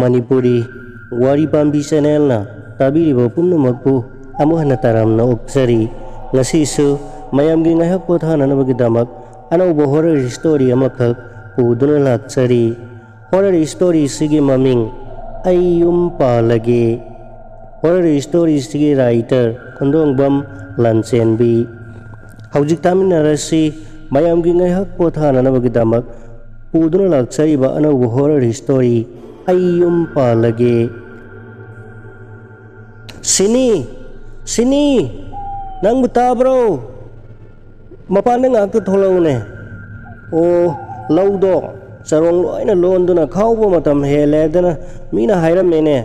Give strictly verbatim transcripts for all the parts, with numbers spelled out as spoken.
ꯃꯅꯤꯄꯨꯔꯤ ꯋꯥꯔꯤ ꯄꯥꯝꯕꯤ ꯆꯦꯅꯦꯜꯅ ꯇꯥꯕꯤꯔꯤꯕ ꯄꯨꯝꯅꯃꯛꯄꯨ ꯑꯃꯨꯛ ꯍꯟꯅ ꯇꯔꯥꯝꯅ ꯑꯣꯛꯆꯔꯤ꯫ ꯉꯁꯤꯁꯨ ꯃꯌꯥꯝꯒꯤ ꯉꯥꯏꯍꯥꯛ ꯄꯣꯊꯥꯅꯅꯕꯒꯤꯗꯃꯛ ꯑꯅꯧꯕ ꯍꯣꯔꯔ ꯁ꯭ꯇꯣꯔꯤ ꯑꯃꯈꯛ ꯄꯨꯗꯨꯅ ꯂꯥꯛꯆꯔꯤ꯫ ꯍꯣꯔꯔ ꯁ꯭ꯇꯣꯔꯤꯁꯤꯒꯤ ꯃꯃꯤꯡ ꯑꯩ ꯌꯨꯝ ꯄꯥꯜꯂꯒꯦ꯫ Horror ꯁ꯭ꯇꯣꯔꯤꯁꯤꯒꯤ writer ꯈꯨꯟꯗꯣꯡꯕꯝ ꯂꯥꯟꯆꯦꯟꯕꯤ꯫ ꯍꯧꯖꯤꯛ ꯇꯥꯃꯤꯟꯅꯔꯁꯤ ꯃꯌꯥꯝꯒꯤ ꯉꯥꯏꯍꯥꯛ ꯄꯣꯊꯥꯅꯅꯕꯒꯤꯗꯃꯛ ꯄꯨꯗꯨꯅ ꯂꯥꯛꯆꯔꯤꯕ ꯑꯅꯧꯕ ꯍꯣꯔꯔ ꯁ꯭ꯇꯣꯔꯤ ꯑꯩ ꯌꯨꯝ ꯄꯥꯜꯂꯒꯦ꯫ ꯁꯤꯅꯤ, ꯁꯤꯅꯤ, ꯅꯪꯕꯨ ꯇꯥꯕ꯭ꯔꯣ? ꯃꯄꯥꯟꯗ ꯉꯥꯛꯇ ꯊꯣꯛꯂꯛꯎꯅꯦ꯫ ꯑꯣ, ꯂꯧꯗꯣ ꯆꯔꯣꯡ ꯂꯣꯏꯅ ꯂꯣꯟꯗꯨꯅ ꯈꯥꯎꯕ ꯃꯇꯝ ꯍꯦꯜꯂꯦꯗꯅ ꯃꯤꯅ ꯍꯥꯏꯔꯝꯃꯦꯅꯦ꯫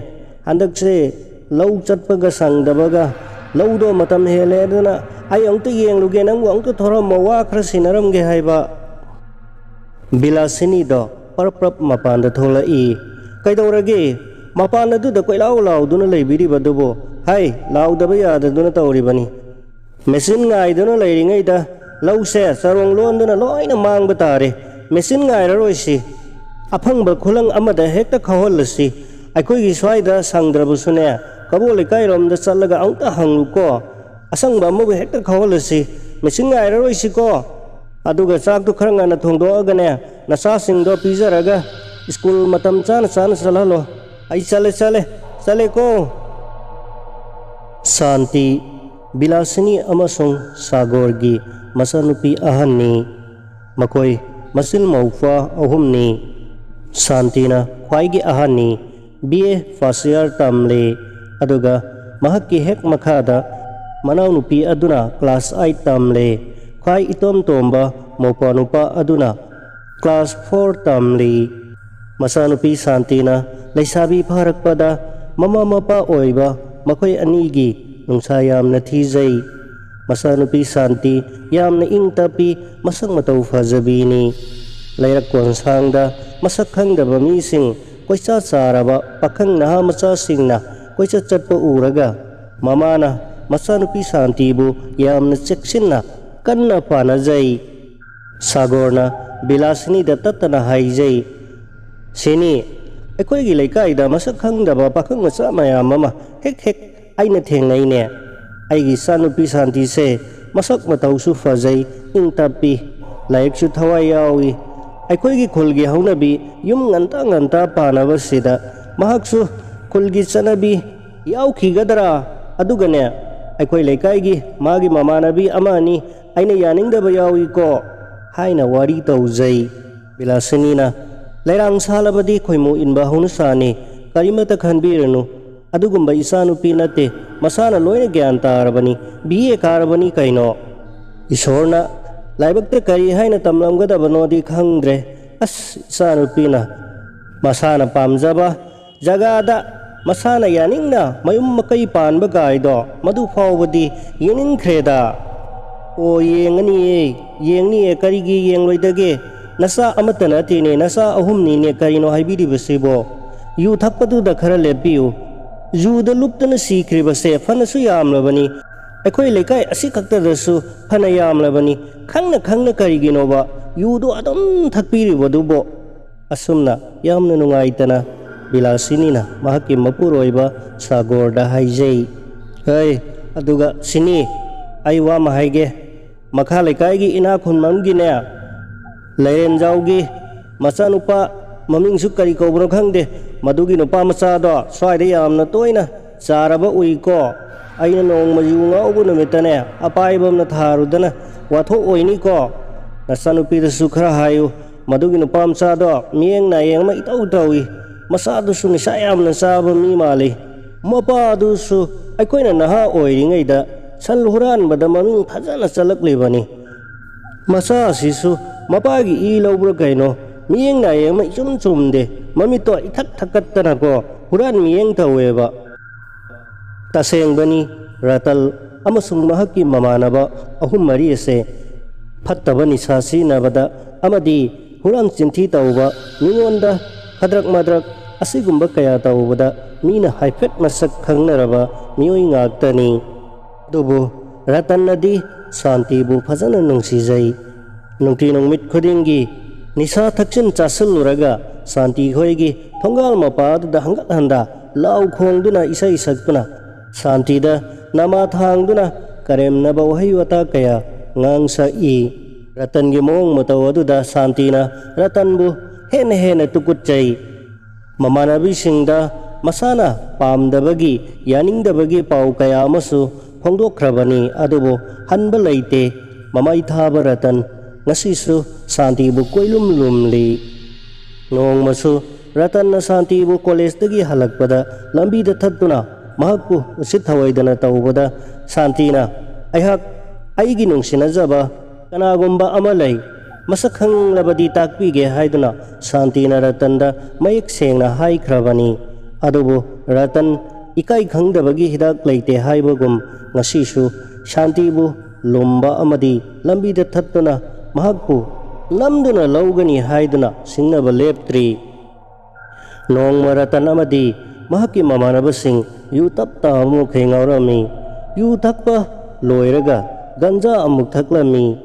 ꯍꯟꯗꯛꯁꯦ ꯂꯧ ꯆꯠꯄꯒ ꯁꯪꯗꯕꯒ ꯂꯧꯗꯣ ꯃꯇꯝ ꯍꯦꯜꯂꯦꯗꯅ ꯑꯩ ꯑꯃꯨꯛꯇ ꯌꯦꯡꯂꯨꯒꯦ, ꯅꯪꯕꯨ ꯑꯃꯨꯛꯇ ꯊꯣꯔꯝꯃꯣ, ꯋꯥ ꯈꯔ ꯁꯤꯟꯅꯔꯝꯒꯦ ꯍꯥꯏꯕ꯫ ꯕꯤꯂꯥꯁꯤꯅꯤꯗꯣ ꯄꯔꯞ ꯄꯔꯞ ꯃꯄꯥꯟꯗ ꯊꯣꯛꯂꯛꯏ꯫ ꯀꯩꯗꯧꯔꯒꯦ? ꯃꯄꯥꯟ ꯑꯗꯨꯗ ꯀꯣꯏꯂꯥꯎ ꯂꯥꯎꯗꯨꯅ ꯂꯩꯕꯤꯔꯤꯕꯗꯨꯕꯨ? ꯍꯥꯏ, ꯂꯥꯎꯗꯕ ꯌꯥꯗꯗꯨꯅ ꯇꯧꯔꯤꯕꯅꯤ꯫ ꯃꯦꯆꯤꯟ ꯉꯥꯏꯗꯨꯅ ꯂꯩꯔꯤꯉꯩꯗ ꯂꯧꯁꯦ ꯆꯔꯣꯡ ꯂꯣꯟꯗꯨꯅ ꯂꯣꯏꯅ ꯃꯥꯡꯕ ꯇꯥꯔꯦ꯫ ꯃꯦꯆꯤꯟ ꯉꯥꯏꯔꯔꯣꯏꯁꯤ꯫ ꯑꯐꯪꯕ ꯈꯨꯂꯪ ꯑꯃꯗ ꯍꯦꯛꯇ ꯈꯥꯎꯍꯜꯂꯁꯤ꯫ ꯑꯩꯈꯣꯏꯒꯤ ꯁ꯭ꯋꯥꯏꯗ ꯁꯪꯗ꯭ꯔꯕꯁꯨꯅꯦ, ꯀꯕꯣ ꯂꯩꯀꯥꯏꯔꯣꯝꯗ ꯆꯠꯂꯒ ꯑꯃꯨꯛꯇ ꯍꯪꯉꯨꯀꯣ꯫ ꯑꯁꯪꯕ ꯑꯃꯕꯨ ꯍꯦꯛꯇ ꯈꯥꯎꯍꯜꯂꯁꯤ꯫ ꯃꯦꯆꯤꯟ ꯉꯥꯏꯔꯔꯣꯏꯁꯤꯀꯣ꯫ ꯑꯗꯨꯒ ꯆꯥꯛꯇꯨ ꯈꯔ ꯉꯟꯅ ꯊꯣꯡꯗꯣꯛꯑꯒꯅꯦ, ꯅꯆꯥꯁꯤꯡꯗꯣ ꯄꯤꯖꯔꯒ ꯁ꯭ꯀꯨꯜ ꯃꯇꯝ ꯆꯥꯅ ꯆꯥꯅ ꯆꯠꯍꯜꯂꯣ꯫ ꯑꯩ ꯆꯠꯂꯦ, ꯆꯠꯂꯦ, ꯆꯠꯂꯦꯀꯣ꯫ ꯁꯥꯟꯇꯤ, ꯕꯤꯂꯥꯁꯤꯅꯤ ꯑꯃꯁꯨꯡ ꯁꯥꯒꯣꯔꯒꯤ ꯃꯆꯥꯅꯨꯄꯤ ꯑꯍꯟꯅꯤ꯫ ꯃꯈꯣꯏ ꯃꯆꯤꯟ ꯃꯧꯄ꯭ꯋꯥ ꯑꯍꯨꯝꯅꯤ꯫ ꯁꯥꯟꯇꯤꯅ ꯈ꯭ꯋꯥꯏꯒꯤ ꯑꯍꯟꯅꯤ, ꯕꯤ ꯑꯦ ꯐꯥꯔꯁ ꯏꯌꯥꯔ ꯇꯝꯂꯤ꯫ ꯑꯗꯨꯒ ꯃꯍꯥꯛꯀꯤ ꯍꯦꯛ ꯃꯈꯥꯗ ꯃꯅꯥꯎꯅꯨꯄꯤ ꯑꯗꯨꯅ ꯀ꯭ꯂꯥꯁ ꯑꯥꯏꯠ ꯇꯝꯂꯤ꯫ ꯈ꯭ꯋꯥꯏ ꯏꯇꯣꯝ ꯇꯣꯝꯕ ꯃꯧꯄ꯭ꯋꯥ ꯅꯨꯄꯥ ꯑꯗꯨꯅ ꯀ꯭ꯂꯥꯁ ꯐꯣꯔ ꯇꯝꯂꯤ꯫ ꯃꯆꯥꯅꯨꯄꯤ ꯁꯥꯟꯇꯤꯅ ꯂꯩꯁꯥꯕꯤ ꯐꯥꯔꯛꯄꯗ ꯃꯃꯥ ꯃꯄꯥ ꯑꯣꯏꯕ ꯃꯈꯣꯏ ꯑꯅꯤꯒꯤ ꯅꯨꯡꯁꯥ ꯌꯥꯝꯅ ꯊꯤꯖꯩ꯫ ꯃꯆꯥꯅꯨꯄꯤ ꯁꯥꯟꯇꯤ ꯌꯥꯝꯅ ꯏꯪ ꯇꯞꯄꯤ, ꯃꯁꯛ ꯃꯇꯧ ꯐꯖꯕꯤꯅꯤ꯫ ꯂꯩꯔꯛ ꯀꯣꯟꯁꯥꯡꯗ ꯃꯁꯛ ꯈꯪꯗꯕ ꯃꯤꯁꯤꯡ ꯀꯣꯏꯆꯥ ꯆꯥꯔꯕ ꯄꯥꯈꯪ ꯅꯍꯥ ꯃꯆꯥꯁꯤꯡꯅ ꯀꯣꯏꯆꯠ ꯆꯠꯄ ꯎꯔꯒ ꯃꯃꯥꯅ ꯃꯆꯥꯅꯨꯄꯤ ꯁꯥꯟꯇꯤꯕꯨ ꯌꯥꯝꯅ ꯆꯦꯛꯁꯤꯟꯅ ꯀꯟꯅ ꯄꯥꯅꯖꯩ꯫ ꯁꯥꯒꯣꯔꯅ ꯕꯤꯂꯥꯁꯤꯅꯤꯗ ꯇꯠꯇꯅ ꯍꯥꯏꯖꯩ, "ꯁꯤꯅꯤ, ꯑꯩꯈꯣꯏꯒꯤ ꯂꯩꯀꯥꯏꯗ ꯃꯁꯛ ꯈꯪꯗꯕ ꯄꯥꯈꯪ ꯃꯆꯥ ꯃꯌꯥꯝ ꯑꯃ ꯍꯦꯛ ꯍꯦꯛ ꯑꯩꯅ ꯊꯦꯡꯅꯩꯅꯦ꯫ ꯑꯩꯒꯤ ꯏꯆꯥꯅꯨꯄꯤ ꯁꯥꯟꯇꯤꯁꯦ ꯃꯁꯛ ꯃꯇꯧꯁꯨ ꯐꯖꯩ, ꯏꯪ ꯇꯞꯄꯤ, ꯂꯥꯏꯔꯤꯛꯁꯨ ꯊꯋꯥꯏ ꯌꯥꯎꯏ꯫ ꯑꯩꯈꯣꯏꯒꯤ ꯈꯨꯜꯒꯤ ꯍꯧꯅꯕꯤ ꯌꯨꯝ ꯉꯟꯇꯥ ꯉꯟꯇꯥ ꯄꯥꯟꯅꯕꯁꯤꯗ ꯃꯍꯥꯛꯁꯨ ꯈꯨꯜꯒꯤ ꯆꯠꯅꯕꯤ ꯌꯥꯎꯈꯤꯒꯗ꯭ꯔꯥ? ꯑꯗꯨꯒꯅꯦ, ꯑꯩꯈꯣꯏ ꯂꯩꯀꯥꯏꯒꯤ ꯃꯥꯒꯤ ꯃꯃꯥꯟꯅꯕꯤ ꯑꯃ ꯑꯅꯤ ꯑꯩꯅ ꯌꯥꯅꯤꯡꯗꯕ ꯌꯥꯎꯏꯀꯣ ꯍꯥꯏꯅ ꯋꯥꯔꯤ ꯇꯧꯖꯩ꯫ ꯕꯤꯂꯥꯁꯤꯅꯤꯅ, "ꯂꯩꯔꯥꯡ ꯁꯥꯜꯂꯕꯗꯤ ꯈꯣꯏꯃꯨ ꯏꯟꯕ ꯍꯧꯅꯁꯥꯅꯤ, ꯀꯔꯤꯃꯠꯇ ꯈꯟꯕꯤꯔꯨꯅꯨ꯫ ꯑꯗꯨꯒꯨꯝꯕ ꯏꯆꯥꯅꯨꯄꯤ ꯅꯠꯇꯦ, ꯃꯁꯥꯅ ꯂꯣꯏꯅ ꯒ꯭ꯌꯥꯟ ꯇꯥꯔꯕꯅꯤ, ꯕꯤ ꯑꯦ ꯀꯥꯔꯕꯅꯤ ꯀꯩꯅꯣ꯫ ꯏꯁꯣꯔꯅ ꯂꯥꯏꯕꯛꯇ ꯀꯔꯤ ꯍꯥꯏꯅ ꯇꯝꯂꯝꯒꯗꯕꯅꯣꯗꯤ ꯈꯪꯗ꯭ꯔꯦ꯫ ꯑꯁ, ꯏꯆꯥꯅꯨꯄꯤꯅ ꯃꯁꯥꯅ ꯄꯥꯝꯖꯕ ꯖꯒꯥꯗ ꯃꯁꯥꯅ ꯌꯥꯅꯤꯡꯅ ꯃꯌꯨꯝ ꯃꯀꯩ ꯄꯥꯟꯕ ꯀꯥꯏꯗꯣ ꯃꯗꯨ ꯐꯥꯎꯕꯗꯤ ꯌꯦꯡꯅꯤꯡꯈ꯭ꯔꯦꯗ"꯫ "ꯑꯣ, ꯌꯦꯡꯉꯅꯤꯌꯦ, ꯌꯦꯡꯅꯤꯌꯦ, ꯀꯔꯤꯒꯤ ꯌꯦꯡꯂꯣꯏꯗꯒꯦ? ꯅꯆꯥ ꯑꯃꯠꯇ ꯅꯠꯇꯦꯅꯦ, ꯅꯆꯥ ꯑꯍꯨꯝꯅꯤꯅꯦ, ꯀꯔꯤꯅꯣ ꯍꯥꯏꯕꯤꯔꯤꯕꯁꯤꯕꯣ? ꯌꯨ ꯊꯛꯄꯗꯨꯗ ꯈꯔ ꯂꯦꯞꯄꯤꯌꯨ꯫ ꯌꯨꯗ ꯂꯨꯞꯇꯨꯅ ꯁꯤꯈ꯭ꯔꯤꯕꯁꯦ ꯐꯅꯁꯨ ꯌꯥꯝꯂꯕꯅꯤ꯫ ꯑꯩꯈꯣꯏ ꯂꯩꯀꯥꯏ ꯑꯁꯤꯈꯛꯇꯗꯁꯨ ꯐꯅ ꯌꯥꯝꯂꯕꯅꯤ꯫ ꯈꯪꯅ ꯈꯪꯅ ꯀꯔꯤꯒꯤꯅꯣꯕ ꯌꯨꯗꯣ ꯑꯗꯨꯝ ꯊꯛꯄꯤꯔꯤꯕꯗꯨꯕꯣ?" ꯑꯁꯨꯝꯅ ꯌꯥꯝꯅ ꯅꯨꯡꯉꯥꯏꯇꯅ ꯕꯤꯂꯥꯁꯤꯅꯤꯅ ꯃꯍꯥꯛꯀꯤ ꯃꯄꯨꯔꯣꯏꯕ ꯁꯥꯒꯣꯔꯗ ꯍꯥꯏꯖꯩ꯫ "ꯍꯩ, ꯑꯗꯨꯒ ꯁꯤꯅꯤ, ꯑꯩ ꯋꯥ ꯑꯃ ꯍꯥꯏꯒꯦ꯫ ꯃꯈꯥ ꯂꯩꯀꯥꯏꯒꯤ ꯏꯅꯥꯛ ꯈꯨꯟꯕꯝꯒꯤꯅꯦ, ꯂꯩꯔꯦꯟꯖꯥꯎꯒꯤ ꯃꯆꯥꯅꯨꯄꯥ, ꯃꯃꯤꯡꯁꯨ ꯀꯔꯤ ꯀꯧꯕꯅꯣ ꯈꯪꯗꯦ, ꯃꯗꯨꯒꯤ ꯅꯨꯄꯥ ꯃꯆꯥꯗꯣ ꯁ꯭ꯋꯥꯏꯗ ꯌꯥꯝꯅ ꯇꯣꯏꯅ ꯆꯥꯔꯕ ꯎꯏꯀꯣ꯫ ꯑꯩꯅ ꯅꯣꯡꯃ ꯌꯨ ꯉꯥꯎꯕ ꯅꯨꯃꯤꯠꯇꯅꯦ, ꯑꯄꯥꯏꯕ ꯑꯃꯅ ꯊꯥꯔꯨꯗꯅ ꯋꯥꯊꯣꯛ ꯑꯣꯏꯅꯤꯀꯣ꯫ ꯅꯆꯥꯅꯨꯄꯤꯗꯁꯨ ꯈꯔ ꯍꯥꯏꯌꯨ, ꯃꯗꯨꯒꯤ ꯅꯨꯄꯥ ꯃꯆꯥꯗꯣ ꯃꯤꯌꯦꯡ ꯅꯥꯌꯦꯡ ꯑꯃ ꯏꯇꯧ ꯇꯧꯏ꯫ ꯃꯆꯥꯗꯨꯁꯨ ꯅꯤꯁꯥ ꯌꯥꯝꯅ ꯆꯥꯕ ꯃꯤ ꯃꯥꯜꯂꯤ꯫ ꯃꯄꯥꯗꯨꯁꯨ ꯑꯩꯈꯣꯏꯅ ꯅꯍꯥ ꯑꯣꯏꯔꯤꯉꯩꯗ ꯁꯟ ꯍꯨꯔꯥꯟꯕꯗ ꯃꯃꯤꯡ ꯐꯖꯅ ꯆꯠꯂꯛꯂꯤꯕꯅꯤ꯫ ꯃꯆꯥ ꯑꯁꯤꯁꯨ ꯃꯄꯥꯒꯤ ꯏ ꯂꯧꯕ꯭ꯔꯥ ꯀꯩꯅꯣ, ꯃꯤꯌꯦꯡ ꯅꯥꯌꯦꯡ ꯑꯃ ꯏꯆꯨꯝ ꯆꯨꯝꯗꯦ, ꯃꯃꯤꯠꯇꯣ ꯏꯊꯛ ꯊꯛꯀꯠꯇꯅꯀꯣ, ꯍꯨꯔꯥꯟ ꯃꯤꯌꯦꯡ ꯇꯧꯋꯦꯕ"꯫ ꯇꯁꯦꯡꯕꯅꯤ, ꯔꯇꯜ ꯑꯃꯁꯨꯡ ꯃꯍꯥꯛꯀꯤ ꯃꯃꯥꯟꯅꯕ ꯑꯍꯨꯝ ꯃꯔꯤ ꯑꯁꯦ ꯐꯠꯇꯕ ꯅꯤꯁꯥ ꯁꯤꯖꯤꯟꯅꯕꯗ ꯑꯃꯗꯤ ꯍꯨꯔꯥꯟ ꯆꯤꯟꯊꯤ ꯇꯧꯕ, ꯃꯤꯉꯣꯟꯗ ꯈꯗ꯭ꯔꯛ ꯃꯗ꯭ꯔꯛ ꯑꯁꯤꯒꯨꯝꯕ ꯀꯌꯥ ꯇꯧꯕꯗ ꯃꯤꯅ ꯍꯥꯏꯐꯦꯠ ꯃꯁꯛ ꯈꯪꯅꯔꯕ ꯃꯤꯑꯣꯏ ꯉꯥꯛꯇꯅꯤ꯫ ꯑꯗꯨꯕꯨ ꯔꯇꯟꯅꯗꯤ ꯁꯥꯟꯇꯤꯕꯨ ꯐꯖꯅ ꯅꯨꯡꯁꯤꯖꯩ꯫ ꯅꯨꯡꯇꯤ ꯅꯨꯃꯤꯠ ꯈꯨꯗꯤꯡꯒꯤ ꯅꯤꯁꯥ ꯊꯛꯆꯤꯟ ꯆꯥꯁꯤꯜꯂꯨꯔꯒ ꯁꯥꯟꯇꯤ ꯈꯣꯏꯒꯤ ꯊꯣꯡꯒꯥꯜ ꯃꯄꯥꯗꯨꯗ ꯍꯪꯒꯠ ꯍꯟꯗ ꯂꯥꯎ ꯈꯣꯡꯗꯨꯅ ꯏꯁꯩ ꯁꯛꯇꯨꯅ ꯁꯥꯟꯇꯤꯗ ꯅꯃꯥ ꯊꯥꯡꯗꯨꯅ ꯀꯔꯦꯝꯅꯕ ꯋꯥꯍꯩ ꯋꯥꯇꯥ ꯀꯌꯥ ꯉꯥꯡꯁꯛꯏ꯫ ꯔꯇꯟꯒꯤ ꯃꯑꯣꯡ ꯃꯇꯧ ꯑꯗꯨꯗ ꯁꯥꯟꯇꯤꯅ ꯔꯇꯟꯕꯨ ꯍꯦꯟꯅ ꯍꯦꯟꯅ ꯇꯨꯀꯨꯠꯆꯩ꯫ ꯃꯃꯥꯟꯅꯕꯤꯁꯤꯡꯗ ꯃꯁꯥꯅ ꯄꯥꯝꯗꯕꯒꯤ, ꯌꯥꯅꯤꯡꯗꯕꯒꯤ ꯄꯥꯎ ꯀꯌꯥ ꯑꯃꯁꯨ ꯐꯣꯡꯗꯣꯛꯈ꯭ꯔꯕꯅꯤ, ꯑꯗꯨꯕꯨ ꯍꯟꯕ ꯂꯩꯇꯦ꯫ ꯃꯃꯩ ꯊꯥꯕ ꯔꯇꯟ ꯉꯁꯤꯁꯨ ꯁꯥꯟꯇꯤꯕꯨ ꯀꯣꯏꯂꯨꯝ ꯂꯨꯝꯂꯤ꯫ ꯅꯣꯡꯃꯁꯨ ꯔꯇꯟꯅ ꯁꯥꯟꯇꯤꯕꯨ ꯀꯣꯂꯦꯖꯇꯒꯤ ꯍꯜꯂꯛꯄꯗ ꯂꯝꯕꯤꯗ ꯊꯠꯇꯨꯅ ꯃꯍꯥꯛꯄꯨ ꯎꯁꯤꯠ ꯊꯑꯣꯏꯗꯅ ꯇꯧꯕꯗ, ꯁꯥꯟꯇꯤꯅ, "ꯑꯩꯍꯥꯛ ꯑꯩꯒꯤ ꯅꯨꯡꯁꯤꯅꯖꯕ ꯀꯅꯥꯒꯨꯝꯕ ꯑꯃ ꯂꯩ, ꯃꯁꯛ ꯈꯪꯂꯕꯗꯤ ꯇꯥꯛꯄꯤꯒꯦ" ꯍꯥꯏꯗꯨꯅ ꯁꯥꯟꯇꯤꯅ ꯔꯇꯟꯗ ꯃꯌꯦꯛ ꯁꯦꯡꯅ ꯍꯥꯏꯈ꯭ꯔꯕꯅꯤ꯫ ꯑꯗꯨꯕꯨ ꯔꯇꯟ ꯏꯀꯥꯏ ꯈꯪꯗꯕꯒꯤ ꯍꯤꯗꯥꯛ ꯂꯩꯇꯦ ꯍꯥꯏꯕꯒꯨꯝ, ꯉꯁꯤꯁꯨ ꯁꯥꯟꯇꯤꯕꯨ ꯂꯨꯝꯕ ꯑꯃꯗꯤ ꯂꯝꯕꯤꯗ ꯊꯠꯇꯨꯅ ꯃꯍꯥꯛꯄꯨ ꯅꯝꯗꯨꯅ ꯂꯧꯒꯅꯤ ꯍꯥꯏꯗꯨꯅ ꯁꯤꯡꯅꯕ ꯂꯦꯞꯇ꯭ꯔꯤ꯫ ꯅꯣꯡꯃ ꯔꯇꯟ ꯑꯃꯗꯤ ꯃꯍꯥꯛꯀꯤ ꯃꯃꯥꯟꯅꯕꯁꯤꯡ ꯌꯨ ꯇꯞ ꯇꯥꯕ ꯃꯈꯩ ꯉꯥꯎꯔꯝꯃꯤ꯫ ꯌꯨ ꯊꯛꯄ ꯂꯣꯏꯔꯒ ꯒꯟꯖꯥ ꯑꯃꯨꯛ ꯊꯛꯂꯝꯃꯤ꯫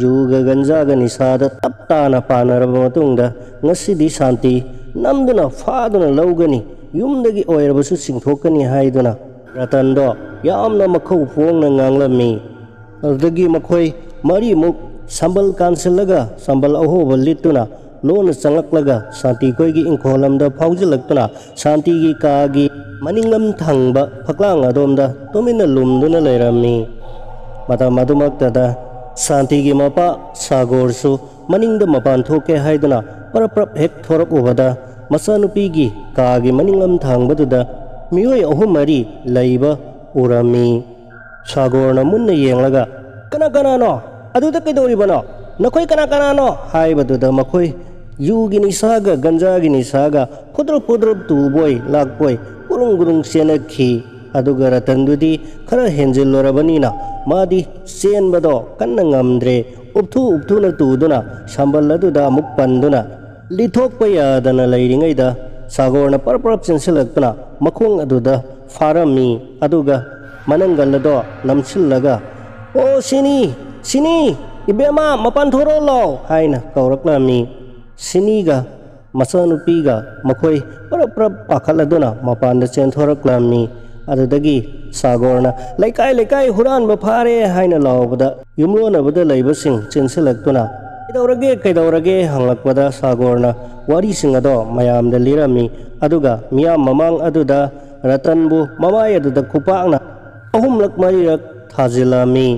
ꯌꯨꯒ ꯒꯟꯖꯥꯒ ꯅꯤꯁꯥꯗ ꯇꯞ ꯇꯥꯅ ꯄꯥꯟꯅꯔꯕ ꯃꯇꯨꯡꯗ, ꯉꯁꯤꯗꯤ ꯁꯥꯟꯇꯤ ꯅꯝꯗꯨꯅ ꯐꯥꯗꯨꯅ ꯂꯧꯒꯅꯤ, ꯌꯨꯝꯗꯒꯤ ꯑꯣꯏꯔꯕꯁꯨ ꯆꯤꯡꯊꯣꯛꯀꯅꯤ ꯍꯥꯏꯗꯨꯅ ꯔꯇꯟꯗꯣ ꯌꯥꯝꯅ ꯃꯈꯧ ꯐꯣꯡꯅ ꯉꯥꯡꯂꯝꯃꯤ꯫ ꯑꯗꯨꯗꯒꯤ ꯃꯈꯣꯏ ꯃꯔꯤꯃꯨꯛ ꯁꯝꯕꯜ ꯀꯥꯟꯁꯤꯜꯂꯒ ꯁꯝꯕꯜ ꯑꯍꯣꯕ ꯂꯤꯠꯇꯨꯅ ꯂꯣꯟꯅ ꯆꯪꯂꯛꯂꯒ ꯁꯥꯟꯇꯤ ꯈꯣꯏꯒꯤ ꯏꯪꯈꯣꯜ ꯑꯃꯗ ꯐꯥꯎꯖꯤꯜꯂꯛꯇꯨꯅ ꯁꯥꯟꯇꯤꯒꯤ ꯀꯥꯒꯤ ꯃꯅꯤꯡꯂꯝ ꯊꯪꯕ ꯐꯛꯂꯥꯡ ꯑꯗꯣꯝꯗ ꯇꯨꯃꯤꯟꯅ ꯂꯨꯝꯗꯨꯅ ꯂꯩꯔꯝꯃꯤ꯫ ꯃꯇꯝ ꯑꯗꯨꯃꯛꯇꯗ ꯁꯥꯟꯇꯤꯒꯤ ꯃꯄꯥ ꯁꯥꯒꯣꯔꯁꯨ ꯃꯅꯤꯡꯗ ꯃꯄꯥꯟ ꯊꯣꯛꯀꯦ ꯍꯥꯏꯗꯨꯅ ꯄꯔꯞ ꯄꯔꯞ ꯍꯦꯛ ꯊꯣꯔꯛꯎꯕꯗ, ꯃꯆꯥꯅꯨꯄꯤꯒꯤ ꯀꯥꯒꯤ ꯃꯅꯤꯡꯂꯝ ꯊꯪꯕꯗꯨꯗ ꯃꯤꯑꯣꯏ ꯑꯍꯨꯝ ꯃꯔꯤ ꯂꯩꯕ ꯎꯔꯝꯃꯤ꯫ ꯁꯥꯒꯣꯔꯅ ꯃꯨꯟꯅ ꯌꯦꯡꯂꯒ, "ꯀꯅꯥ ꯀꯅꯥꯅꯣ? ꯑꯗꯨꯗ ꯀꯩꯗꯧꯔꯤꯕꯅꯣ? ꯅꯈꯣꯏ ꯀꯅꯥ ꯀꯅꯥꯅꯣ?" ꯍꯥꯏꯕꯗꯨꯗ ꯃꯈꯣꯏ ꯌꯨꯒꯤ ꯅꯤꯁꯥꯒ ꯒꯟꯖꯥꯒꯤ ꯅꯤꯁꯥꯒ ꯐꯨꯗ꯭ꯔꯨꯞ ꯐꯨꯗ꯭ꯔꯨꯞ ꯇꯨꯕꯣꯏ ꯂꯥꯛꯄꯣꯏ ꯒꯨꯔꯨꯡ ꯒꯨꯔꯨꯡ ꯆꯦꯟꯅꯈꯤ꯫ ꯑꯗꯨꯒ ꯔꯇꯟꯗꯨꯗꯤ ꯈꯔ ꯍꯦꯟꯖꯤꯜꯂꯨꯔꯕꯅꯤꯅ ꯃꯥꯗꯤ ꯆꯦꯟꯕꯗꯣ ꯀꯟꯅ ꯉꯝꯗ꯭ꯔꯦ꯫ ꯎꯞꯊꯨ ꯎꯞꯊꯨꯅ ꯇꯨꯗꯨꯅ ꯁꯝꯕꯜ ꯑꯗꯨꯗ ꯑꯃꯨꯛ ꯄꯟꯗꯨꯅ ꯂꯤꯊꯣꯛꯄ ꯌꯥꯗꯅ ꯂꯩꯔꯤꯉꯩꯗ ꯁꯥꯒꯣꯔꯅ ꯄꯔꯞ ꯄꯔꯞ ꯆꯦꯟꯁꯤꯜꯂꯛꯇꯨꯅ ꯃꯈꯣꯡ ꯑꯗꯨꯗ ꯐꯥꯔꯝꯃꯤ꯫ ꯑꯗꯨꯒ ꯃꯅꯪꯒꯜ ꯑꯗꯣ ꯅꯝꯁꯤꯜꯂꯒ, "ꯑꯣ, ꯁꯤꯅꯤ, ꯁꯤꯅꯤ, ꯏꯕꯦꯝꯃ, ꯃꯄꯥꯟ ꯊꯣꯔꯛꯑꯣ ꯂꯥꯎ" ꯍꯥꯏꯅ ꯀꯧꯔꯛꯂꯝꯃꯤ꯫ ꯁꯤꯅꯤꯒ ꯃꯆꯥꯅꯨꯄꯤꯒ ꯃꯈꯣꯏ ꯄ꯭ꯔꯞ ꯄ꯭ꯔꯞ ꯄꯥꯈꯠꯂꯗꯨꯅ ꯃꯄꯥꯟꯗ ꯆꯦꯟꯊꯣꯔꯛꯂꯝꯃꯤ꯫ ꯑꯗꯨꯗꯒꯤ ꯁꯥꯒꯣꯔꯅ, "ꯂꯩꯀꯥꯏ ꯂꯩꯀꯥꯏ ꯍꯨꯔꯥꯟꯕ ꯐꯥꯔꯦ!" ꯍꯥꯏꯅ ꯂꯥꯎꯕꯗ, ꯌꯨꯝꯂꯣꯟꯅꯕꯗ ꯂꯩꯕꯁꯤꯡ ꯆꯦꯟꯁꯤꯜꯂꯛꯇꯨꯅ, "ꯀꯩꯗꯧꯔꯒꯦ, ꯀꯩꯗꯧꯔꯒꯦ?" ꯍꯪꯂꯛꯄꯗ, ꯁꯥꯒꯣꯔꯅ ꯋꯥꯔꯤꯁꯤꯡ ꯑꯗꯣ ꯃꯌꯥꯝꯗ ꯂꯤꯔꯝꯃꯤ꯫ ꯑꯗꯨꯒ ꯃꯤꯌꯥꯝ ꯃꯃꯥꯡ ꯑꯗꯨꯗ ꯔꯇꯟꯕꯨ ꯃꯃꯥꯏ ꯑꯗꯨꯗ ꯈꯨꯄꯥꯛꯅ ꯑꯍꯨꯝꯂꯛ ꯃꯔꯤꯔꯛ ꯊꯥꯖꯤꯜꯂꯝꯃꯤ꯫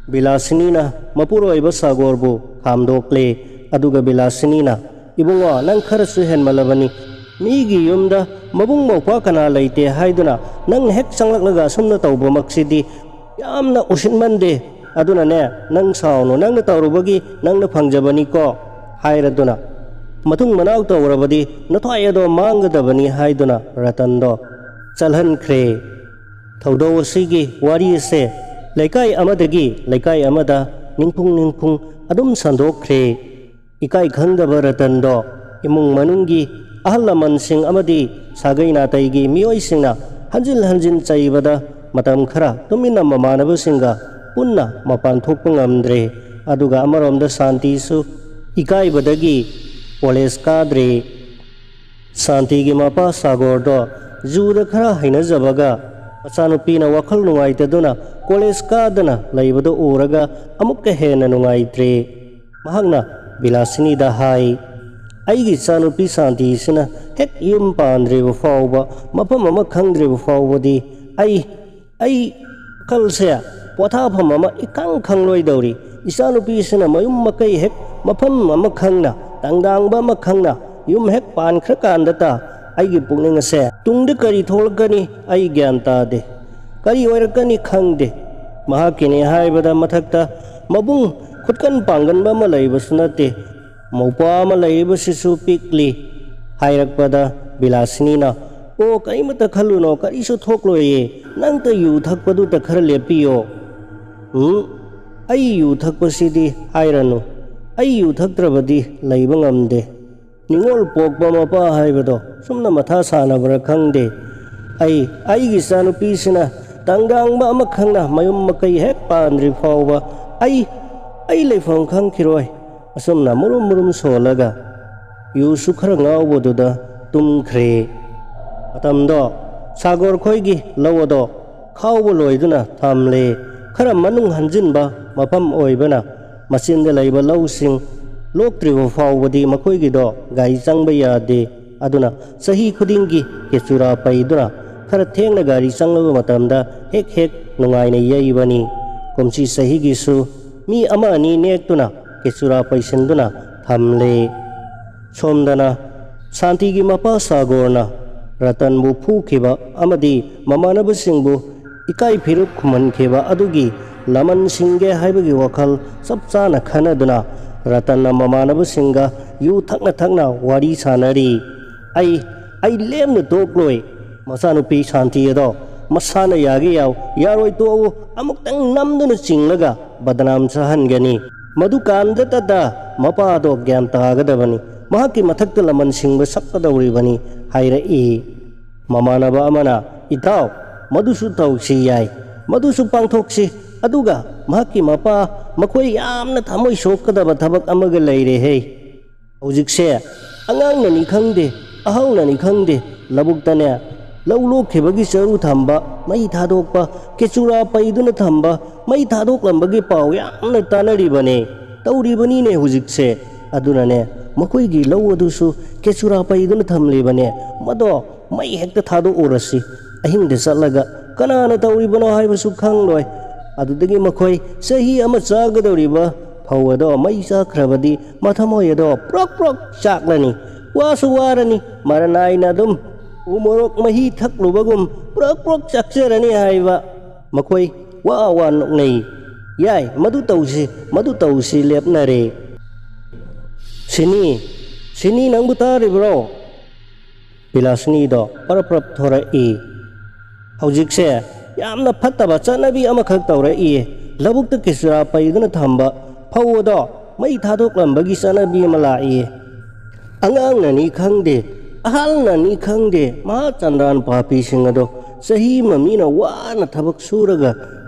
ꯕꯤꯂꯥꯁꯤꯅꯤꯅ ꯃꯄꯨꯔꯣꯏꯕ ꯁꯥꯒꯣꯔꯕꯨ ꯈꯥꯝꯗꯣꯛꯂꯦ꯫ ꯑꯗꯨꯒ ꯕꯤꯂꯥꯁꯤꯅꯤꯅ, "ꯏꯕꯨꯡꯉꯣ, ꯅꯪ ꯈꯔꯁꯨ ꯍꯦꯟꯃꯜꯂꯕꯅꯤ꯫ ꯃꯤꯒꯤ ꯌꯨꯝꯗ ꯃꯕꯨꯡ ꯃꯧꯄ꯭ꯋꯥ ꯀꯅꯥ ꯂꯩꯇꯦ ꯍꯥꯏꯗꯨꯅ ꯅꯪꯅ ꯍꯦꯛ ꯆꯪꯂꯛꯂꯒ ꯑꯁꯨꯝꯅ ꯇꯧꯕꯃꯛꯁꯤꯗꯤ ꯌꯥꯝꯅ ꯎꯁꯤꯠꯃꯟꯗꯦ꯫ ꯑꯗꯨꯅꯅꯦ, ꯅꯪ ꯁꯥꯎꯅꯨ, ꯅꯪꯅ ꯇꯧꯔꯨꯕꯒꯤ ꯅꯪꯅ ꯐꯪꯖꯕꯅꯤꯀꯣ" ꯍꯥꯏꯔꯗꯨꯅ, "ꯃꯇꯨꯡ ꯃꯅꯥꯎ ꯇꯧꯔꯕꯗꯤ ꯅꯊ꯭ꯋꯥꯏ ꯑꯗꯣ ꯃꯥꯡꯒꯗꯕꯅꯤ" ꯍꯥꯏꯗꯨꯅ ꯔꯇꯟꯗꯣ ꯆꯠꯍꯟꯈ꯭ꯔꯦ꯫ ꯊꯧꯗꯧ ꯑꯁꯤꯒꯤ ꯋꯥꯔꯤ ꯑꯁꯦ ꯂꯩꯀꯥꯏ ꯑꯃꯗꯒꯤ ꯂꯩꯀꯥꯏ ꯑꯃꯗ ꯅꯤꯡꯈꯨꯡ ꯅꯤꯡꯈꯨꯡ ꯑꯗꯨꯝ ꯁꯟꯗꯣꯛꯈ꯭ꯔꯦ꯫ ꯏꯀꯥꯏ ꯈꯪꯗꯕ ꯔꯇꯟꯗꯣ ꯏꯃꯨꯡ ꯃꯅꯨꯡꯒꯤ ꯑꯍꯜ ꯂꯃꯟꯁꯤꯡ ꯑꯃꯗꯤ ꯁꯥꯒꯩ ꯅꯥꯇꯩꯒꯤ ꯃꯤꯑꯣꯏꯁꯤꯡꯅ ꯍꯟꯖꯤꯟ ꯍꯟꯖꯤꯟ ꯆꯩꯕꯗ, ꯃꯇꯝ ꯈꯔ ꯇꯨꯃꯤꯟꯅ ꯃꯃꯥꯟꯅꯕꯁꯤꯡꯒ ꯄꯨꯟꯅ ꯃꯄꯥꯟ ꯊꯣꯛꯄ ꯉꯝꯗ꯭ꯔꯦ꯫ ꯑꯗꯨꯒ ꯑꯃꯔꯣꯝꯗ ꯁꯥꯟꯇꯤꯁꯨ ꯏꯀꯥꯏꯕꯗꯒꯤ ꯀꯣꯂꯦꯖ ꯀꯥꯗ꯭ꯔꯦ꯫ ꯁꯥꯟꯇꯤꯒꯤ ꯃꯄꯥ ꯁꯥꯒꯣꯔꯗꯣ ꯖꯨꯗ ꯈꯔ ꯍꯩꯅꯖꯕꯒ, ꯃꯆꯥꯅꯨꯄꯤꯅ ꯋꯥꯈꯜ ꯅꯨꯡꯉꯥꯏꯇꯗꯨꯅ ꯀꯣꯂꯦꯖ ꯀꯥꯗꯅ ꯂꯩꯕꯗꯨ ꯎꯔꯒ ꯑꯃꯨꯛꯀ ꯍꯦꯟꯅ ꯅꯨꯡꯉꯥꯏꯇ꯭ꯔꯦ꯫ ꯃꯍꯥꯛꯅ ꯕꯤꯂꯥꯁꯤꯅꯤꯗ ꯍꯥꯏ, "ꯑꯩꯒꯤ ꯏꯆꯥꯅꯨꯄꯤ ꯁꯥꯟꯇꯤꯁꯤꯅ ꯍꯦꯛ ꯌꯨꯝ ꯄꯥꯟꯗ꯭ꯔꯤꯕ ꯐꯥꯎꯕ, ꯃꯐꯝ ꯑꯃ ꯈꯪꯗ꯭ꯔꯤꯕ ꯐꯥꯎꯕꯗꯤ ꯑꯩ, ꯑꯩ ꯋꯥꯈꯜꯁꯦ ꯄꯣꯊꯥꯐꯝ ꯑꯃ ꯏꯈꯪ ꯈꯪꯂꯣꯏꯗꯧꯔꯤ꯫ ꯏꯆꯥꯅꯨꯄꯤꯁꯤꯅ ꯃꯌꯨꯝ ꯃꯀꯩ ꯍꯦꯛ ꯃꯐꯝ ꯑꯃ ꯈꯪꯅ, ꯇꯪꯗꯥꯡꯕ ꯑꯃ ꯈꯪꯅ ꯌꯨꯝ ꯍꯦꯛ ꯄꯥꯟꯈ꯭ꯔꯀꯥꯟꯗꯇ ꯑꯩꯒꯤ ꯄꯨꯛꯅꯤꯡ ꯑꯁꯦ ꯇꯨꯡꯗ ꯀꯔꯤ ꯊꯣꯛꯂꯛꯀꯅꯤ ꯑꯩ ꯒ꯭ꯌꯥꯟ ꯇꯥꯗꯦ꯫ ꯀꯔꯤ ꯑꯣꯏꯔꯛꯀꯅꯤ ꯈꯪꯗꯦ꯫ ꯃꯍꯥꯛꯀꯤꯅꯤ ꯍꯥꯏꯕꯗ ꯃꯊꯛꯇ ꯃꯕꯨꯡ ꯈꯨꯠꯀꯟ ꯄꯥꯡꯒꯟꯕ ꯑꯃ ꯂꯩꯕꯁꯨ ꯅꯠꯇꯦ꯫ ꯃꯧꯄ꯭ꯋꯥ ꯑꯃ ꯂꯩꯔꯤꯕꯁꯤꯁꯨ ꯄꯤꯛꯂꯤ" ꯍꯥꯏꯔꯛꯄꯗ ꯕꯤꯂꯥꯁꯤꯅꯤꯅ, "ꯑꯣ, ꯀꯔꯤꯃꯇ ꯈꯜꯂꯨꯅꯣ, ꯀꯔꯤꯁꯨ ꯊꯣꯛꯂꯣꯏꯌꯦ꯫ ꯅꯪꯇ ꯌꯨ ꯊꯛꯄꯗꯨꯇ ꯈꯔ ꯂꯦꯞꯄꯤꯌꯣ"꯫ "ꯎꯝ, ꯑꯩ ꯌꯨ ꯊꯛꯄꯁꯤꯗꯤ ꯍꯥꯏꯔꯅꯨ꯫ ꯑꯩ ꯌꯨ ꯊꯛꯇ꯭ꯔꯕꯗꯤ ꯂꯩꯕ ꯉꯝꯗꯦ꯫ ꯅꯤꯉꯣꯜ ꯄꯣꯛꯄ ꯃꯄꯥ ꯍꯥꯏꯕꯗꯣ ꯁꯨꯝꯅ ꯃꯊꯥ ꯁꯥꯅꯕ꯭ꯔꯥ ꯈꯪꯗꯦ꯫ ꯑꯩ, ꯑꯩꯒꯤ ꯏꯆꯥꯅꯨꯄꯤꯁꯤꯅ ꯇꯪꯗꯥꯡꯕ ꯑꯃ ꯈꯪꯅ ꯃꯌꯨꯝ ꯃꯀꯩ ꯍꯦꯛ ꯄꯥꯟꯗ꯭ꯔꯤ ꯐꯥꯎꯕ ꯑꯩ, ꯑꯩ ꯂꯩꯐꯝ ꯈꯪꯈꯤꯔꯣꯏ"꯫ ꯑꯁꯨꯝꯅ ꯃꯨꯔꯨꯝ ꯃꯨꯔꯨꯝ ꯁꯣꯜꯂꯒ ꯌꯨꯁꯨ ꯈꯔ ꯉꯥꯎꯕꯗꯨꯗ ꯇꯨꯝꯈ꯭ꯔꯦ꯫ ꯃꯇꯝꯗꯣ ꯁꯥꯒꯣꯔ ꯈꯣꯏꯒꯤ ꯂꯧ ꯑꯗꯣ ꯈꯥꯎꯕ ꯂꯣꯏꯗꯨꯅ ꯊꯝꯂꯦ꯫ ꯈꯔ ꯃꯅꯨꯡ ꯍꯟꯖꯤꯟꯕ ꯃꯐꯝ ꯑꯣꯏꯕꯅ ꯃꯆꯤꯟꯗ ꯂꯩꯕ ꯂꯧꯁꯤꯡ ꯂꯣꯛꯇ꯭ꯔꯤꯕ ꯐꯥꯎꯕꯗꯤ ꯃꯈꯣꯏꯒꯤꯗꯣ ꯒꯥꯔꯤ ꯆꯪꯕ ꯌꯥꯗꯦ꯫ ꯑꯗꯨꯅ ꯆꯍꯤ ꯈꯨꯗꯤꯡꯒꯤ ꯀꯦꯆꯨꯔꯥ ꯄꯩꯗꯨꯅ ꯈꯔ ꯊꯦꯡꯅ ꯒꯥꯔꯤ ꯆꯪꯂꯕ ꯃꯇꯝꯗ ꯍꯦꯛ ꯍꯦꯛ ꯅꯨꯡꯉꯥꯏꯅ ꯌꯩꯕꯅꯤ꯫ ꯀꯨꯝꯁꯤ ꯆꯍꯤꯒꯤꯁꯨ ꯃꯤ ꯑꯃ ꯑꯅꯤ ꯅꯦꯛꯇꯨꯅ ꯀꯦꯆꯨꯔꯥ ꯄꯩꯁꯤꯟꯗꯨꯅ ꯊꯝꯂꯦ꯫ ꯁꯣꯝꯗꯅ ꯁꯥꯟꯇꯤꯒꯤ ꯃꯄꯥ ꯁꯥꯒꯣꯔꯅ ꯔꯇꯟꯕꯨ ꯐꯨꯈꯤꯕ ꯑꯃꯗꯤ ꯃꯃꯥꯟꯅꯕꯁꯤꯡꯕꯨ ꯏꯀꯥꯏ ꯐꯤꯔꯨꯛ ꯈꯨꯝꯍꯟꯈꯤꯕ ꯑꯗꯨꯒꯤ ꯂꯃꯟ ꯁꯤꯡꯒꯦ ꯍꯥꯏꯕꯒꯤ ꯋꯥꯈꯜ ꯆꯞ ꯆꯥꯅ ꯈꯟꯅꯗꯨꯅ ꯔꯇꯟꯅ ꯃꯃꯥꯟꯅꯕꯁꯤꯡꯒ ꯌꯨ ꯊꯛꯅ ꯊꯛꯅ ꯋꯥꯔꯤ ꯁꯥꯟꯅꯔꯤ꯫ "ꯑꯩ, ꯑꯩ ꯂꯦꯝꯅ ꯇꯣꯛꯂꯣꯏ꯫ ꯃꯆꯥꯅꯨꯄꯤ ꯁꯥꯟꯇꯤ ꯑꯗꯣ ꯃꯁꯥꯅ ꯌꯥꯒꯦ ꯌꯥꯎ, ꯌꯥꯔꯣꯏ ꯇꯣꯛꯎ, ꯑꯃꯨꯛꯇꯪ ꯅꯝꯗꯨꯅ ꯆꯤꯡꯂꯒ ꯕꯗꯅꯥꯝ ꯆꯥꯍꯟꯒꯅꯤ꯫ ꯃꯗꯨꯀꯥꯟꯗꯇꯗ ꯃꯄꯥꯗꯣ ꯒ꯭ꯌꯥꯟ ꯇꯥꯒꯗꯕꯅꯤ꯫ ꯃꯍꯥꯛꯀꯤ ꯃꯊꯛꯇ ꯂꯃꯟ ꯁꯤꯡꯕ ꯁꯛꯀꯗꯧꯔꯤꯕꯅꯤ" ꯍꯥꯏꯔꯛꯏ꯫ ꯃꯃꯥꯟꯅꯕ ꯑꯃꯅ, "ꯏꯇꯥꯎ, ꯃꯗꯨꯁꯨ ꯇꯧꯁꯤ ꯌꯥꯏ, ꯃꯗꯨꯁꯨ ꯄꯥꯡꯊꯣꯛꯁꯤ꯫ ꯑꯗꯨꯒ ꯃꯍꯥꯛꯀꯤ ꯃꯄꯥ, ꯃꯈꯣꯏ ꯌꯥꯝꯅ ꯊꯃꯣꯏ ꯁꯣꯛꯀꯗꯕ ꯊꯕꯛ ꯑꯃꯒ ꯂꯩꯔꯦꯍꯦ꯫ ꯍꯧꯖꯤꯛꯁꯦ ꯑꯉꯥꯡꯅꯅꯤ ꯈꯪꯗꯦ, ꯑꯍꯜꯅꯅꯤ ꯈꯪꯗꯦ, ꯂꯧꯕꯨꯛꯇꯅꯦ, ꯂꯧ ꯂꯣꯛꯈꯤꯕꯒꯤ ꯆꯔꯨ ꯊꯝꯕ, ꯃꯩ ꯊꯥꯗꯣꯛꯄ, ꯀꯦꯆꯨꯔꯥ ꯄꯩꯗꯨꯅ ꯊꯝꯕ, ꯃꯩ ꯊꯥꯗꯣꯛꯂꯝꯕꯒꯤ ꯄꯥꯎ ꯌꯥꯝꯅ ꯇꯥꯅꯔꯤꯕꯅꯦ꯫ ꯇꯧꯔꯤꯕꯅꯤꯅꯦ ꯍꯧꯖꯤꯛꯁꯦ꯫ ꯑꯗꯨꯅꯅꯦ, ꯃꯈꯣꯏꯒꯤ ꯂꯧ ꯑꯗꯨꯁꯨ ꯀꯦꯆꯨꯔꯥ ꯄꯩꯗꯨꯅ ꯊꯝꯂꯤꯕꯅꯦ꯫ ꯃꯗꯣ ꯃꯩ ꯍꯦꯛꯇ ꯊꯥꯗꯣꯛꯎꯔꯁꯤ꯫ ꯑꯍꯤꯡꯗ ꯆꯠꯂꯒ ꯀꯅꯥꯅ ꯇꯧꯔꯤꯕꯅꯣ ꯍꯥꯏꯕꯁꯨ ꯈꯪꯂꯣꯏ꯫ ꯑꯗꯨꯗꯒꯤ ꯃꯈꯣꯏ ꯆꯍꯤ ꯑꯃ ꯆꯥꯒꯗꯧꯔꯤꯕ ꯐꯧ ꯑꯗꯣ ꯃꯩ ꯆꯥꯛꯈ꯭ꯔꯕꯗꯤ ꯃꯊꯃꯣꯏ ꯑꯗꯣ ꯄ꯭ꯔꯣꯛ ꯄ꯭ꯔꯣꯛ ꯆꯥꯛꯂꯅꯤ꯫ ꯋꯥꯁꯨ ꯋꯥꯔꯅꯤ, ꯃꯔ ꯅꯥꯏꯅ ꯑꯗꯨꯝ ꯎ ꯃꯣꯔꯣꯛ ꯃꯍꯤ ꯊꯛꯂꯨꯕꯒꯨꯝ ꯄ꯭ꯔꯣꯛ ꯄ꯭ꯔꯣꯛ ꯆꯥꯛꯆꯔꯅꯤ" ꯍꯥꯏꯕ꯫ ꯃꯈꯣꯏ ꯋꯥ ꯋꯥ ꯅꯣꯛꯅꯩ꯫ "ꯌꯥꯏ, ꯃꯗꯨ ꯇꯧꯁꯤ, ꯃꯗꯨ ꯇꯧꯁꯤ" ꯂꯦꯞꯅꯔꯦ꯫ "ꯁꯤꯅꯤ, ꯁꯤꯅꯤ, ꯅꯪꯕꯨ ꯇꯥꯔꯤꯕ꯭ꯔꯣ?" ꯕꯤꯂꯥꯁꯤꯅꯤꯗꯣ ꯄꯔꯞ ꯄꯔꯞ ꯊꯣꯔꯛꯏ꯫ "ꯍꯧꯖꯤꯛꯁꯦ ꯌꯥꯝꯅ ꯐꯠꯇꯕ ꯆꯠꯅꯕꯤ ꯑꯃꯈꯛ ꯇꯧꯔꯛꯏꯌꯦ꯫ ꯂꯧꯕꯨꯛꯇ ꯀꯦꯆꯨꯔꯥ ꯄꯩꯗꯨꯅ ꯊꯝꯕ ꯐꯧ ꯑꯗꯣ ꯃꯩ ꯊꯥꯗꯣꯛꯂꯝꯕꯒꯤ ꯆꯠꯅꯕꯤ ꯑꯃ ꯂꯥꯛꯏꯌꯦ꯫ ꯑꯉꯥꯡꯅꯅꯤ ꯈꯪꯗꯦ, ꯑꯍꯜꯅꯅꯤ ꯈꯪꯗꯦ, ꯃꯍꯥ ꯆꯟꯗ꯭ꯔꯥꯟ ꯄꯥꯄꯤꯁꯤꯡ ꯑꯗꯣ ꯆꯍꯤ ꯑꯃ ꯃꯤꯅ ꯋꯥꯅ ꯊꯕꯛ ꯁꯨꯔꯒ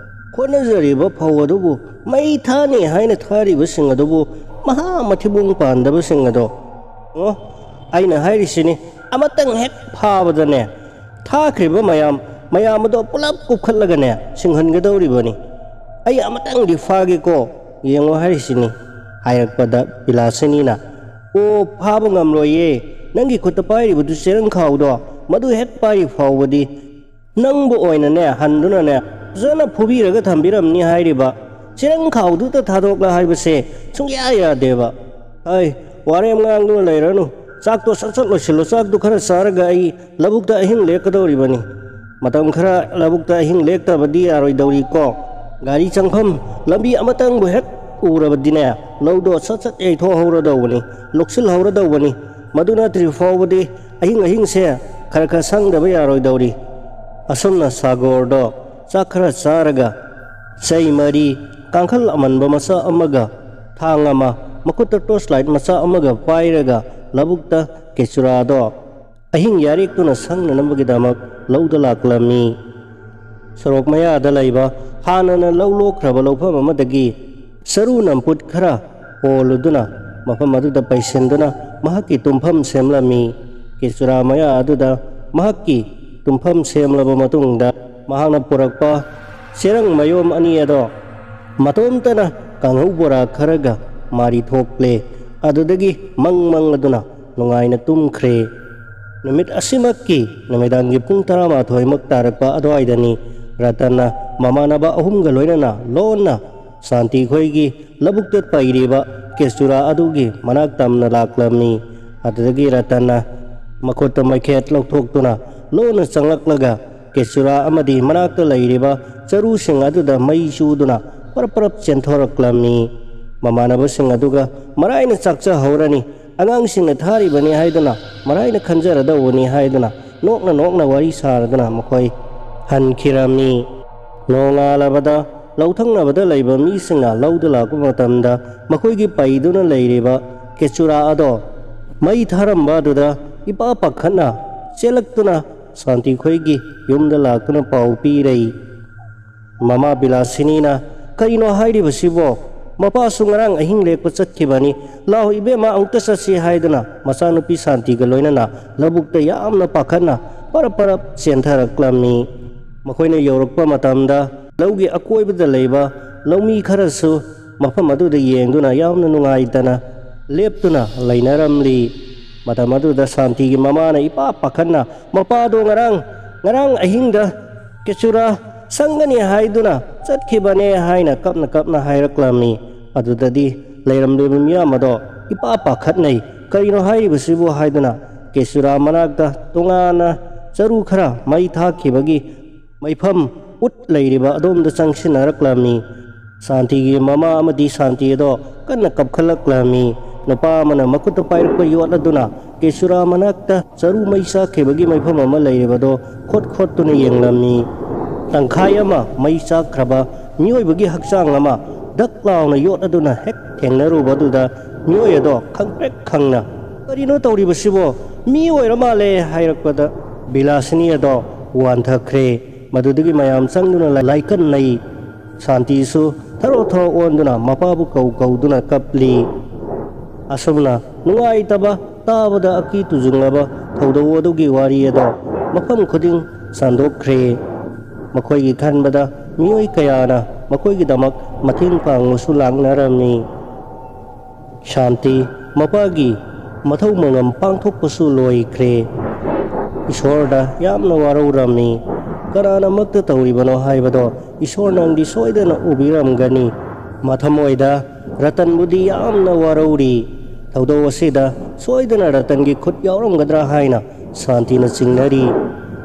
ꯍꯣꯠꯅꯖꯔꯤꯕ ꯐꯧ ꯑꯗꯨꯕꯨ ꯃꯩ ꯊꯥꯅꯤ ꯍꯥꯏꯅ ꯊꯥꯔꯤꯕꯁꯤꯡ ꯑꯗꯨꯕꯨ ꯃꯍꯥ ꯃꯊꯤꯕꯣꯡ ꯄꯥꯟꯗꯕꯁꯤꯡ ꯑꯗꯣ ꯑꯣ, ꯑꯩꯅ ꯍꯥꯏꯔꯤꯁꯤꯅꯤ, ꯑꯃꯇꯪ ꯍꯦꯛ ꯐꯥꯕꯗꯅꯦ, ꯊꯥꯈ꯭ꯔꯤꯕ ꯃꯌꯥꯝ, ꯃꯌꯥꯝ ꯑꯗꯣ ꯄꯨꯂꯞ ꯀꯨꯞꯈꯠꯂꯒꯅꯦ, ꯁꯤꯡꯍꯟꯒꯗꯧꯔꯤꯕꯅꯤ꯫ ꯑꯩ ꯑꯃꯇꯪꯗꯤ ꯐꯥꯒꯦꯀꯣ, ꯌꯦꯡꯉꯣ ꯍꯥꯏꯔꯤꯁꯤꯅꯤ꯫ ꯍꯥꯏꯔꯛꯄꯗ ꯕꯤꯂꯥꯁꯤꯅꯤꯅ, "ꯑꯣ, ꯐꯥꯕ ꯉꯝꯂꯣꯏꯌꯦ, ꯅꯪꯒꯤ ꯈꯨꯠꯇ ꯄꯥꯏꯔꯤꯕꯗꯨ ꯆꯦꯔꯪ ꯈꯥꯎꯗꯣ, ꯃꯗꯨ ꯍꯦꯛ ꯄꯥꯏꯔꯤ ꯐꯥꯎꯕꯗꯤ ꯅꯪꯕꯨ ꯑꯣꯏꯅꯅꯦ, ꯍꯟꯗꯨꯅꯅꯦ, ꯐꯖꯅ ꯐꯨꯕꯤꯔꯒ ꯊꯝꯕꯤꯔꯝꯅꯤ ꯍꯥꯏꯔꯤꯕ꯫ ꯆꯦꯔꯪ ꯈꯥꯎꯗꯨꯗ ꯊꯥꯗꯣꯛꯂ ꯍꯥꯏꯕꯁꯦ ꯁꯨꯡꯌꯥ ꯌꯥꯗꯦꯕ꯫ ꯑꯩ ꯋꯥꯔꯦꯝ ꯉꯥꯡꯗꯨꯅ ꯂꯩꯔꯅꯨ꯫ ꯆꯥꯛꯇꯣ ꯁꯠ ꯁꯠ ꯂꯣꯏꯁꯤꯜꯂꯣ꯫ ꯆꯥꯛꯇꯨ ꯈꯔ ꯆꯥꯔꯒ ꯑꯩ ꯂꯧꯕꯨꯛꯇ ꯑꯍꯤꯡ ꯂꯦꯛꯀꯗꯧꯔꯤꯕꯅꯤꯀꯣ꯫ ꯒꯥꯔꯤ ꯆꯪꯐꯝ ꯂꯝꯕꯤ ꯑꯃꯇꯪꯕꯨ ꯍꯦꯛ ꯎꯔꯕꯗꯤꯅꯦ, ꯂꯧꯗꯣ ꯁꯠ ꯁꯠ ꯌꯩꯊꯣꯛꯍꯧꯔꯗꯧꯕꯅꯤ, ꯂꯣꯛꯁꯤꯜꯍꯧꯔꯗꯧꯕꯅꯤ꯫ ꯃꯗꯨ ꯅꯠꯇ꯭ꯔꯤ ꯐꯥꯎꯕꯗꯤ ꯑꯍꯤꯡ ꯑꯍꯤꯡꯁꯦ ꯈꯔ ꯈꯔ ꯁꯪꯗꯕ ꯌꯥꯔꯣꯏꯗꯧꯔꯤ꯫ ꯑꯁꯨꯝꯅ ꯁꯥꯒꯣꯔꯗꯣ ꯆꯥꯛ ꯈꯔ ꯆꯥꯔꯒ, ꯆꯩ ꯃꯔꯤ, ꯀꯥꯡꯈꯜ ꯑꯃꯟꯕ ꯃꯆꯥ ꯑꯃꯒ, ꯊꯥꯡ ꯑꯃ, ꯃꯈꯨꯠꯇ torch light ꯃꯆꯥ ꯑꯃꯒ ꯄꯥꯏꯔꯒ ꯂꯧꯕꯨꯛꯇ ꯀꯦꯆꯨꯔꯥꯗꯣ ꯑꯍꯤꯡ ꯌꯥꯔꯦꯛꯇꯨꯅ ꯁꯪꯅꯅꯕꯒꯤꯗꯃꯛ ꯂꯧꯗ ꯂꯥꯛꯂꯝꯃꯤ꯫ ꯁꯣꯔꯣꯛ ꯃꯌꯥꯗ ꯂꯩꯕ ꯍꯥꯟꯅꯅ ꯂꯧ ꯂꯣꯛꯈ꯭ꯔꯕ ꯂꯧꯐꯝ ꯑꯃꯗꯒꯤ ꯆꯔꯨ ꯅꯝꯄꯨꯠ ꯈꯔ ꯍꯣꯜꯂꯨꯗꯨꯅ ꯃꯐꯝ ꯑꯗꯨꯗ ꯄꯩꯁꯤꯟꯗꯨꯅ ꯃꯍꯥꯛꯀꯤ ꯇꯨꯝꯐꯝ ꯁꯦꯝꯂꯝꯃꯤ꯫ ꯀꯦꯆꯨꯔꯥ ꯃꯌꯥ ꯑꯗꯨꯗ ꯃꯍꯥꯛꯀꯤ ꯇꯨꯝꯐꯝ ꯁꯦꯝꯂꯕ ꯃꯇꯨꯡꯗ ꯃꯍꯥꯛꯅ ꯄꯨꯔꯛꯄ ꯆꯦꯔꯪ ꯃꯌꯣꯝ ꯑꯅꯤ ꯑꯗꯣ ꯃꯇꯣꯝꯇꯅ ꯀꯥꯡꯍꯧ ꯕꯣꯔꯥ ꯈꯔꯒ ꯃꯥꯔꯤ ꯊꯣꯛꯂꯦ꯫ ꯑꯗꯨꯗꯒꯤ ꯃꯪ ꯃꯪꯂꯗꯨꯅ ꯅꯨꯡꯉꯥꯏꯅ ꯇꯨꯝꯈ꯭ꯔꯦ꯫ ꯅꯨꯃꯤꯠ ꯑꯁꯤꯃꯛꯀꯤ ꯅꯨꯃꯤꯗꯥꯡꯒꯤ ꯄꯨꯡ ꯇꯔꯥꯃꯥꯊꯣꯏꯃꯛ ꯇꯥꯔꯛꯄ ꯑꯗꯨꯋꯥꯏꯗꯅꯤ ꯔꯇꯟꯅ ꯃꯃꯥꯟꯅꯕ ꯑꯍꯨꯝꯒ ꯂꯣꯏꯅꯅ ꯂꯣꯟꯅ ꯁꯥꯟꯇꯤ ꯈꯣꯏꯒꯤ ꯂꯧꯕꯨꯛꯇ ꯄꯩꯔꯤꯕ ꯀꯦꯆꯨꯔꯥ ꯑꯗꯨꯒꯤ ꯃꯅꯥꯛ ꯇꯝꯅ ꯂꯥꯛꯂꯝꯃꯤ꯫ ꯑꯗꯨꯗꯒꯤ ꯔꯇꯟꯅ ꯃꯈꯨꯠꯇ ꯃꯩꯈꯦꯠ ꯂꯧꯊꯣꯛꯇꯨꯅ ꯂꯣꯟꯅ ꯆꯪꯂꯛꯂꯒ ꯀꯦꯆꯨꯔꯥ ꯑꯃꯗꯤ ꯃꯅꯥꯛꯇ ꯂꯩꯔꯤꯕ ꯆꯔꯨꯁꯤꯡ ꯑꯗꯨꯗ ꯃꯩ ꯆꯨꯗꯨꯅ ꯄꯔꯞ ꯄꯔꯞ ꯆꯦꯟꯊꯣꯔꯛꯂꯝꯃꯤ꯫ ꯃꯃꯥꯟꯅꯕꯁꯤꯡ ꯑꯗꯨꯒ ꯃꯔꯥꯏꯅ ꯆꯥꯛꯆꯍꯧꯔꯅꯤ, ꯑꯉꯥꯡꯁꯤꯡꯅ ꯊꯥꯔꯤꯕꯅꯤ ꯍꯥꯏꯗꯨꯅ ꯃꯔꯥꯏꯅ ꯈꯟꯖꯔꯗꯧꯕꯅꯤ ꯍꯥꯏꯗꯨꯅ ꯅꯣꯛꯅ ꯅꯣꯛꯅ ꯋꯥꯔꯤ ꯁꯥꯔꯗꯨꯅ ꯃꯈꯣꯏ ꯍꯟꯈꯤꯔꯝꯃꯤ꯫ ꯅꯣꯡꯉꯥꯜꯂꯕꯗ ꯂꯧꯊꯪꯅꯕꯗ ꯂꯩꯕ ꯃꯤꯁꯤꯡꯅ ꯂꯧꯗ ꯂꯥꯛꯄ ꯃꯇꯝꯗ ꯃꯈꯣꯏꯒꯤ ꯄꯩꯗꯨꯅ ꯂꯩꯔꯤꯕ ꯀꯦꯆꯨꯔꯥ ꯑꯗꯣ ꯃꯩ ꯊꯥꯔꯝꯕ ꯑꯗꯨꯗ ꯏꯄꯥ ꯄꯥꯈꯠꯅ ꯆꯦꯜꯂꯛꯇꯨꯅ ꯁꯥꯟꯇꯤ ꯈꯣꯏꯒꯤ ꯌꯨꯝꯗ ꯂꯥꯛꯇꯨꯅ ꯄꯥꯎ ꯄꯤꯔꯩ꯫ ꯃꯃꯥ ꯕꯤꯂꯥꯁꯤꯅꯤꯅ, "ꯀꯔꯤꯅꯣ ꯍꯥꯏꯔꯤꯕꯁꯤꯕꯣ? ꯃꯄꯥꯁꯨ ꯉꯔꯥꯡ ꯑꯍꯤꯡ ꯂꯦꯛꯄ ꯆꯠꯈꯤꯕꯅꯤ꯫ "ꯂꯥꯎ ꯏꯕꯦꯝꯃ, ꯑꯃꯨꯛꯇ ꯆꯠꯁꯤ" ꯍꯥꯏꯗꯨꯅ ꯃꯆꯥꯅꯨꯄꯤ ꯁꯥꯟꯇꯤꯒ ꯂꯣꯏꯅꯅ ꯂꯧꯕꯨꯛꯇ ꯌꯥꯝꯅ ꯄꯥꯈꯠꯅ ꯄꯔꯞ ꯄꯔꯞ ꯆꯦꯟꯊꯔꯛꯂꯝꯃꯤ꯫ ꯃꯈꯣꯏꯅ ꯌꯧꯔꯛꯄ ꯃꯇꯝꯗ ꯂꯧꯒꯤ ꯑꯀꯣꯏꯕꯗ ꯂꯩꯕ ꯂꯧꯃꯤ ꯈꯔꯁꯨ ꯃꯐꯝ ꯑꯗꯨꯗ ꯌꯦꯡꯗꯨꯅ ꯌꯥꯝꯅ ꯅꯨꯡꯉꯥꯏꯇꯅ ꯂꯦꯞꯇꯨꯅ ꯂꯩꯅꯔꯝꯂꯤ꯫ ꯃꯇꯝ ꯑꯗꯨꯗ ꯁꯥꯟꯇꯤꯒꯤ ꯃꯃꯥꯅ ꯏꯄꯥ ꯄꯥꯈꯠꯅ ꯃꯄꯥꯗꯣ ꯉꯔꯥꯡ, ꯉꯔꯥꯡ ꯑꯍꯤꯡꯗ ꯀꯦꯆꯨꯔꯥ ꯁꯪꯒꯅꯤ ꯍꯥꯏꯗꯨꯅ ꯆꯠꯈꯤꯕꯅꯦ ꯍꯥꯏꯅ ꯀꯞꯅ ꯀꯞꯅ ꯍꯥꯏꯔꯛꯂꯝꯃꯤ꯫ ꯑꯗꯨꯗꯗꯤ ꯂꯩꯔꯝꯂꯤꯕ ꯃꯤꯌꯥꯝ ꯑꯗꯣ ꯏꯄꯥ ꯄꯥꯈꯠꯅꯩ꯫ "ꯀꯔꯤꯅꯣ ꯍꯥꯏꯔꯤꯕꯁꯤꯕꯨ?" ꯍꯥꯏꯗꯨꯅ ꯀꯦꯆꯨꯔꯥ ꯃꯅꯥꯛꯇ ꯇꯣꯉꯥꯟꯅ ꯆꯔꯨ ꯈꯔ ꯃꯩ ꯊꯥꯈꯤꯕꯒꯤ ꯃꯩꯐꯝ ꯎꯠ ꯂꯩꯔꯤꯕ ꯑꯗꯣꯝꯗ ꯆꯪꯁꯤꯟꯅꯔꯛꯂꯝꯃꯤ꯫ ꯁꯥꯟꯇꯤꯒꯤ ꯃꯃꯥ ꯑꯃꯗꯤ ꯁꯥꯟꯇꯤ ꯑꯗꯣ ꯀꯟꯅ ꯀꯞꯈꯠꯂꯛꯂꯝꯃꯤ꯫ ꯅꯨꯄꯥ ꯑꯃꯅ ꯃꯈꯨꯠꯇ ꯄꯥꯏꯔꯛꯄ ꯌꯣꯠ ꯑꯗꯨꯅ ꯀꯦꯁꯨꯔꯥ ꯃꯅꯥꯛꯇ ꯆꯔꯨ ꯃꯩ ꯆꯥꯛꯈꯤꯕꯒꯤ ꯃꯩꯐꯝ ꯑꯃ ꯂꯩꯔꯤꯕꯗꯣ ꯈꯣꯠ ꯈꯣꯠꯇꯨꯅ ꯌꯦꯡꯂꯝꯃꯤ꯫ ꯇꯪꯈꯥꯏ ꯑꯃ ꯃꯩ ꯆꯥꯛꯈ꯭ꯔꯕ ꯃꯤꯑꯣꯏꯕꯒꯤ ꯍꯛꯆꯥꯡ ꯑꯃ ꯗꯛ ꯂꯥꯎꯅ ꯌꯣꯠ ꯑꯗꯨꯅ ꯍꯦꯛ ꯊꯦꯡꯅꯔꯨꯕꯗꯨꯗ ꯃꯤꯑꯣꯏ ꯑꯗꯣ ꯈꯪꯄ꯭ꯔꯦꯛ ꯈꯪꯅ, "ꯀꯔꯤꯅꯣ ꯇꯧꯔꯤꯕꯁꯤꯕꯣ? ꯃꯤ ꯑꯣꯏꯔ ꯃꯥꯜꯂꯦ" ꯍꯥꯏꯔꯛꯄꯗ ꯕꯤꯂꯥꯁꯤꯅꯤ ꯑꯗꯣ ꯋꯥꯟꯊꯈ꯭ꯔꯦ꯫ ꯃꯗꯨꯗꯒꯤ ꯃꯌꯥꯝ ꯆꯪꯗꯨꯅ ꯂꯥꯏꯀꯠꯅꯩ꯫ ꯁꯥꯟꯇꯤꯁꯨ ꯊꯔꯣ ꯊꯔꯣ ꯑꯣꯟꯗꯨꯅ ꯃꯄꯥꯕꯨ ꯀꯧ ꯀꯧꯗꯨꯅ ꯀꯞꯂꯤ꯫ ꯑꯁꯨꯝꯅ ꯅꯨꯡꯉꯥꯏꯇꯕ, ꯇꯥꯕꯗ ꯑꯀꯤ ꯇꯨꯖꯨꯡꯂꯕ ꯊꯧꯗꯣꯛ ꯑꯗꯨꯒꯤ ꯋꯥꯔꯤ ꯑꯗꯣ ꯃꯐꯝ ꯈꯨꯗꯤꯡ ꯁꯟꯗꯣꯛꯈ꯭ꯔꯦ꯫ ꯃꯈꯣꯏꯒꯤ ꯈꯟꯕꯗ ꯃꯤꯑꯣꯏ ꯀꯌꯥꯅ ꯃꯈꯣꯏꯒꯤꯗꯃꯛ ꯃꯇꯦꯡ ꯄꯥꯡꯕꯁꯨ ꯂꯥꯛꯅꯔꯝꯃꯤ꯫ ꯁꯥꯟꯇꯤ ꯃꯄꯥꯒꯤ ꯃꯊꯧ ꯃꯉꯝ ꯄꯥꯡꯊꯣꯛꯄꯁꯨ ꯂꯣꯏꯈ꯭ꯔꯦ꯫ ꯏꯁꯣꯔꯗ ꯌꯥꯝꯅ ꯋꯥꯔꯧꯔꯝꯃꯤ꯫ ꯀꯅꯥꯅꯃꯛꯇ ꯇꯧꯔꯤꯕꯅꯣ ꯍꯥꯏꯕꯗꯣ ꯏꯁꯣꯔꯅꯗꯤ ꯁꯣꯏꯗꯅ ꯎꯕꯤꯔꯝꯒꯅꯤ꯫ ꯃꯊꯃꯣꯏꯗ ꯔꯇꯟꯕꯨꯗꯤ ꯌꯥꯝꯅ ꯋꯥꯔꯧꯔꯤ꯫ ꯊꯧꯗꯧ ꯑꯁꯤꯗ ꯁꯣꯏꯗꯅ ꯔꯇꯟꯒꯤ ꯈꯨꯠ ꯌꯥꯎꯔꯝꯒꯗ꯭ꯔꯥ ꯍꯥꯏꯅ ꯁꯥꯟꯇꯤꯅ ꯆꯤꯡꯅꯔꯤ꯫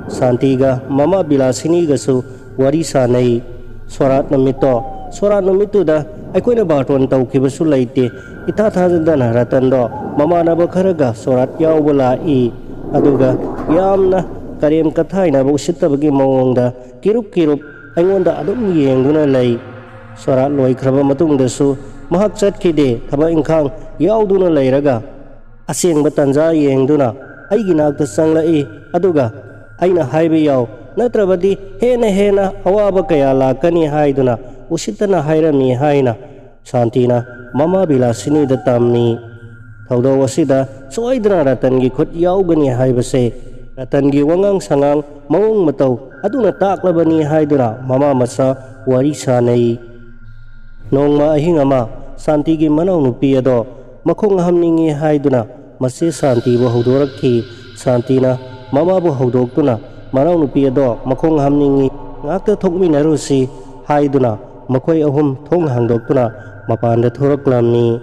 ꯁꯥꯟꯇꯤꯒ ꯃꯃꯥ ꯕꯤꯂꯥꯁꯤꯅꯤꯒꯁꯨ ꯋꯥꯔꯤ ꯁꯥꯅꯩ꯫ ꯁꯣꯔꯥꯠ ꯅꯨꯃꯤꯠꯇꯣ, ꯁꯣꯔꯥꯠ ꯅꯨꯃꯤꯠꯇꯨꯗ ꯑꯩꯈꯣꯏꯅ ꯕꯥꯔꯇꯣꯟ ꯇꯧꯈꯤꯕꯁꯨ ꯂꯩꯇꯦ꯫ ꯏꯊꯥ ꯊꯥꯖꯗꯅ ꯔꯇꯟꯗꯣ ꯃꯃꯥꯟꯅꯕ ꯈꯔꯒ ꯁꯣꯔꯥꯠ ꯌꯥꯎꯕ ꯂꯥꯛꯏ꯫ ꯑꯗꯨꯒ ꯌꯥꯝꯅ ꯀꯔꯦꯝ ꯀꯊꯥꯏꯅꯕ ꯎꯁꯤꯠꯇꯕꯒꯤ ꯃꯑꯣꯡꯗ ꯀꯤꯔꯨꯞ ꯀꯤꯔꯨꯞ ꯑꯩꯉꯣꯟꯗ ꯑꯗꯨꯝ ꯌꯦꯡꯗꯨꯅ ꯂꯩ꯫ ꯁꯣꯔꯥꯠ ꯂꯣꯏꯈ꯭ꯔꯕ ꯃꯇꯨꯡꯗꯁꯨ ꯃꯍꯥꯛ ꯆꯠꯈꯤꯗꯦ꯫ ꯊꯕꯛ ꯏꯪꯈꯥꯡ ꯌꯥꯎꯗꯨꯅ ꯂꯩꯔꯒ ꯑꯁꯦꯡꯕ ꯇꯥꯟꯖꯥ ꯌꯦꯡꯗꯨꯅ ꯑꯩꯒꯤ ꯅꯥꯛꯇ ꯆꯪꯂꯛꯏ꯫ ꯑꯗꯨꯒ ꯑꯩꯅ ꯍꯥꯏꯕ ꯌꯥꯎ, ꯅꯠꯇ꯭ꯔꯕꯗꯤ ꯍꯦꯟꯅ ꯍꯦꯟꯅ ꯑꯋꯥꯕ ꯀꯌꯥ ꯂꯥꯛꯀꯅꯤ ꯍꯥꯏꯗꯨꯅ ꯎꯁꯤꯠꯇꯅ ꯍꯥꯏꯔꯝꯃꯤ ꯍꯥꯏꯅ ꯁꯥꯟꯇꯤꯅ ꯃꯃꯥ ꯕꯤꯂꯥꯁꯤꯅꯤꯗ ꯇꯝꯃꯤ꯫ ꯊꯧꯗꯣꯛ ꯑꯁꯤꯗ ꯁꯣꯏꯗꯅ ꯔꯇꯟꯒꯤ ꯈꯨꯠ ꯌꯥꯎꯒꯅꯤ ꯍꯥꯏꯕꯁꯦ ꯔꯇꯟꯒꯤ ꯋꯥꯉꯥꯡ ꯁꯉꯥꯡ, ꯃꯑꯣꯡ ꯃꯇꯧ ꯑꯗꯨꯅ ꯇꯥꯛꯂꯕꯅꯤ ꯍꯥꯏꯗꯨꯅ ꯃꯃꯥ ꯃꯆꯥ ꯋꯥꯔꯤ ꯁꯥꯅꯩ꯫ ꯅꯣꯡꯃ ꯑꯍꯤꯡ ꯑꯃ ꯁꯥꯟꯇꯤꯒꯤ ꯃꯅꯥꯎꯅꯨꯄꯤ ꯑꯗꯣ ꯃꯈꯣꯡ ꯍꯥꯝꯅꯤꯡꯉꯤ ꯍꯥꯏꯗꯨꯅ ꯃꯆꯦ ꯁꯥꯟꯇꯤꯕꯨ ꯍꯧꯗꯣꯔꯛꯈꯤ꯫ ꯁꯥꯟꯇꯤꯅ ꯃꯃꯥꯕꯨ ꯍꯧꯗꯣꯛꯇꯨꯅ ꯃꯅꯥꯎꯅꯨꯄꯤ ꯑꯗꯣ ꯃꯈꯣꯡ ꯍꯥꯝꯅꯤꯡꯉꯤ, ꯉꯥꯛꯇ ꯊꯣꯛꯃꯤꯟꯅꯔꯨꯁꯤ ꯍꯥꯏꯗꯨꯅ ꯃꯈꯣꯏ ꯑꯍꯨꯝ ꯊꯣꯡ ꯍꯥꯡꯗꯣꯛꯇꯨꯅ ꯃꯄꯥꯟꯗ ꯊꯣꯔꯛꯂꯝꯃꯤ꯫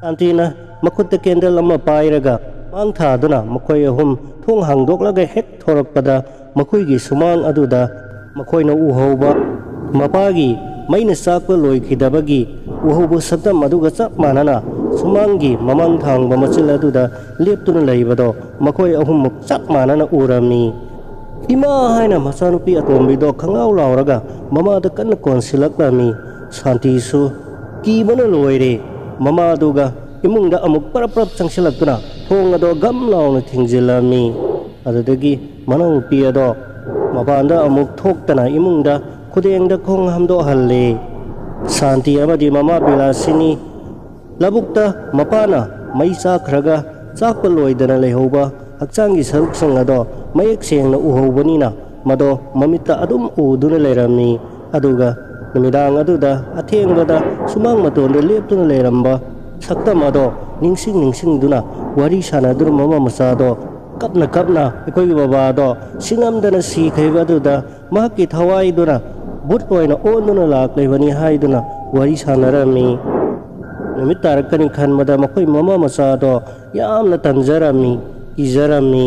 ꯁꯥꯟꯇꯤꯅ ꯃꯈꯨꯠꯇ ꯀꯦꯟꯗꯜ ꯑꯃ ꯄꯥꯏꯔꯒ ꯃꯥꯡ ꯊꯥꯗꯨꯅ ꯃꯈꯣꯏ ꯑꯍꯨꯝ ꯊꯣꯡ ꯍꯥꯡꯗꯣꯛꯂꯒ ꯍꯦꯛ ꯊꯣꯔꯛꯄꯗ ꯃꯈꯣꯏꯒꯤ ꯁꯨꯃꯥꯡ ꯑꯗꯨꯗ ꯃꯈꯣꯏꯅ ꯎꯍꯧꯕ ꯃꯄꯥꯒꯤ ꯃꯩꯅ ꯆꯥꯛꯄ ꯂꯣꯏꯈꯤꯗꯕꯒꯤ ꯎꯍꯧꯕ ꯁꯛꯇꯝ ꯑꯗꯨꯒ ꯆꯞ ꯃꯥꯟꯅꯅ ꯁꯨꯃꯥꯡꯒꯤ ꯃꯃꯥꯡ ꯊꯪꯕ ꯃꯆꯤꯜ ꯑꯗꯨꯗ ꯂꯦꯞꯇꯨꯅ ꯂꯩꯕꯗꯣ ꯃꯈꯣꯏ ꯑꯍꯨꯝꯃꯛ ꯆꯞ ꯃꯥꯟꯅꯅ ꯎꯔꯝꯃꯤ꯫ "ꯏꯃꯥ!" ꯍꯥꯏꯅ ꯃꯆꯥꯅꯨꯄꯤ ꯑꯇꯣꯝꯕꯤꯗꯣ ꯈꯪꯉꯥꯎ ꯂꯥꯎꯔꯒ ꯃꯃꯥꯗ ꯀꯟꯅ ꯀꯣꯟꯁꯤꯜꯂꯛꯂꯝꯃꯤ꯫ ꯁꯥꯟꯇꯤꯁꯨ ꯀꯤꯕꯅ ꯂꯣꯏꯔꯦ꯫ ꯃꯃꯥꯗꯨꯒ ꯏꯃꯨꯡꯗ ꯑꯃꯨꯛ ꯄꯔꯞ ꯄꯔꯞ ꯆꯪꯁꯤꯜꯂꯛꯇꯨꯅ ꯊꯣꯡ ꯑꯗꯣ ꯒꯝ ꯂꯥꯎꯅ ꯊꯤꯡꯖꯤꯜꯂꯝꯃꯤ꯫ ꯑꯗꯨꯗꯒꯤ ꯃꯅꯥꯎꯅꯨꯄꯤ ꯑꯗꯣ ꯃꯄꯥꯟꯗ ꯑꯃꯨꯛ ꯊꯣꯛꯇꯅ ꯏꯃꯨꯡꯗ ꯈꯨꯗꯦꯡꯗ ꯈꯣꯡ ꯍꯥꯝꯗꯣꯛꯍꯜꯂꯦ꯫ ꯁꯥꯟꯇꯤ ꯑꯃꯗꯤ ꯃꯃꯥ ꯕꯤꯂꯥꯁꯤꯅꯤ ꯂꯧꯕꯨꯛꯇ ꯃꯄꯥꯅ ꯃꯩ ꯆꯥꯛꯈ꯭ꯔꯒ ꯆꯥꯛꯄ ꯂꯣꯏꯗꯅ ꯂꯩꯍꯧꯕ ꯍꯛꯆꯥꯡꯒꯤ ꯁꯔꯨꯛꯁꯤꯡ ꯑꯗꯣ ꯃꯌꯦꯛ ꯁꯦꯡꯅ ꯎꯍꯧꯕꯅꯤꯅ ꯃꯗꯣ ꯃꯃꯤꯠꯇ ꯑꯗꯨꯝ ꯎꯗꯨꯅ ꯂꯩꯔꯝꯃꯤ꯫ ꯑꯗꯨꯒ ꯅꯨꯃꯤꯗꯥꯡ ꯑꯗꯨꯗ ꯑꯊꯦꯡꯕꯗ ꯁꯨꯃꯥꯡ ꯃꯇꯣꯟꯗ ꯂꯦꯞꯇꯨꯅ ꯂꯩꯔꯝꯕ ꯁꯛꯇꯝ ꯑꯗꯣ ꯅꯤꯡꯁꯤꯡ ꯅꯤꯡꯁꯤꯡꯗꯨꯅ ꯋꯥꯔꯤ ꯁꯥꯟꯅꯗꯨꯅ ꯃꯃꯥ ꯃꯆꯥꯗꯣ ꯀꯞꯅ ꯀꯞꯅ ꯑꯩꯈꯣꯏꯒꯤ ꯕꯕꯥꯗꯣ ꯁꯤꯡꯉꯝꯗꯅ ꯁꯤꯈ꯭ꯔꯤꯕ ꯑꯗꯨꯗ ꯃꯍꯥꯛꯀꯤ ꯊꯋꯥꯏꯗꯨꯅ ꯚꯨꯠ ꯑꯣꯏꯅ ꯑꯣꯟꯗꯨꯅ ꯂꯥꯛꯂꯤꯕꯅꯤ ꯍꯥꯏꯗꯨꯅ ꯋꯥꯔꯤ ꯁꯥꯟꯅꯔꯝꯃꯤ꯫ ꯅꯨꯃꯤꯠ ꯇꯥꯔꯛꯀꯅꯤ ꯈꯟꯕꯗ ꯃꯈꯣꯏ ꯃꯃꯥ ꯃꯆꯥꯗꯣ ꯌꯥꯝꯅ ꯇꯟꯖꯔꯝꯃꯤ, ꯀꯤꯖꯔꯝꯃꯤ꯫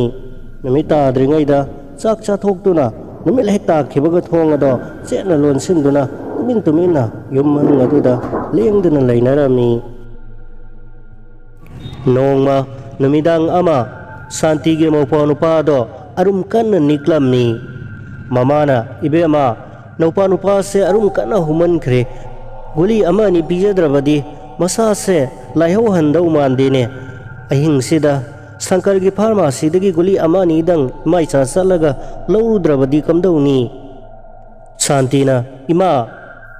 ꯅꯨꯃꯤꯠ ꯇꯥꯗ꯭ꯔꯤꯉꯩꯗ ꯆꯥꯛ ꯆꯥꯊꯣꯛꯇꯨꯅ ꯅꯨꯃꯤꯠ ꯍꯦꯛ ꯇꯥꯈꯤꯕꯒ ꯊꯣꯡ ꯑꯗꯣ ꯆꯦꯠꯅ ꯂꯣꯟꯁꯤꯟꯗꯨꯅ ꯇꯨꯃꯤꯟ ꯇꯨꯃꯤꯟꯅ ꯌꯨꯝ ꯃꯅꯨꯡ ꯑꯗꯨꯗ ꯂꯦꯡꯗꯅ ꯂꯩꯅꯔꯝꯃꯤ꯫ ꯅꯣꯡꯃ ꯅꯨꯃꯤꯗꯥꯡ ꯑꯃ ꯁꯥꯟꯇꯤꯒꯤ ꯃꯧꯄ꯭ꯋꯥ ꯅꯨꯄꯥꯗꯣ ꯑꯔꯨꯝ ꯀꯟꯅ ꯅꯤꯛꯂꯝꯃꯤ꯫ ꯃꯃꯥꯅ, "ꯏꯕꯦꯝꯃ, ꯅꯧꯄꯥ ꯅꯨꯄꯥꯁꯦ ꯑꯔꯨꯝ ꯀꯟꯅ ꯍꯨꯃꯟꯈ꯭ꯔꯦ꯫ ꯒꯨꯂꯤ ꯑꯃ ꯑꯅꯤ ꯄꯤꯖꯗ꯭ꯔꯕꯗꯤ ꯃꯁꯥꯁꯦ ꯂꯥꯏꯍꯧ ꯍꯟꯗꯧ ꯃꯥꯟꯗꯦꯅꯦ꯫ ꯑꯍꯤꯡꯁꯤꯗ ꯁꯪꯀꯔꯒꯤ ꯐꯥꯔꯃꯥꯁꯤꯗꯒꯤ ꯒꯨꯂꯤ ꯑꯃ ꯑꯅꯤꯗꯪ ꯏꯃꯥ ꯏꯆꯥ ꯆꯠꯂꯒ ꯂꯧꯔꯨꯗ꯭ꯔꯕꯗꯤ ꯀꯝꯗꯧꯅꯤ?" ꯁꯥꯟꯇꯤꯅ, "ꯏꯃꯥ,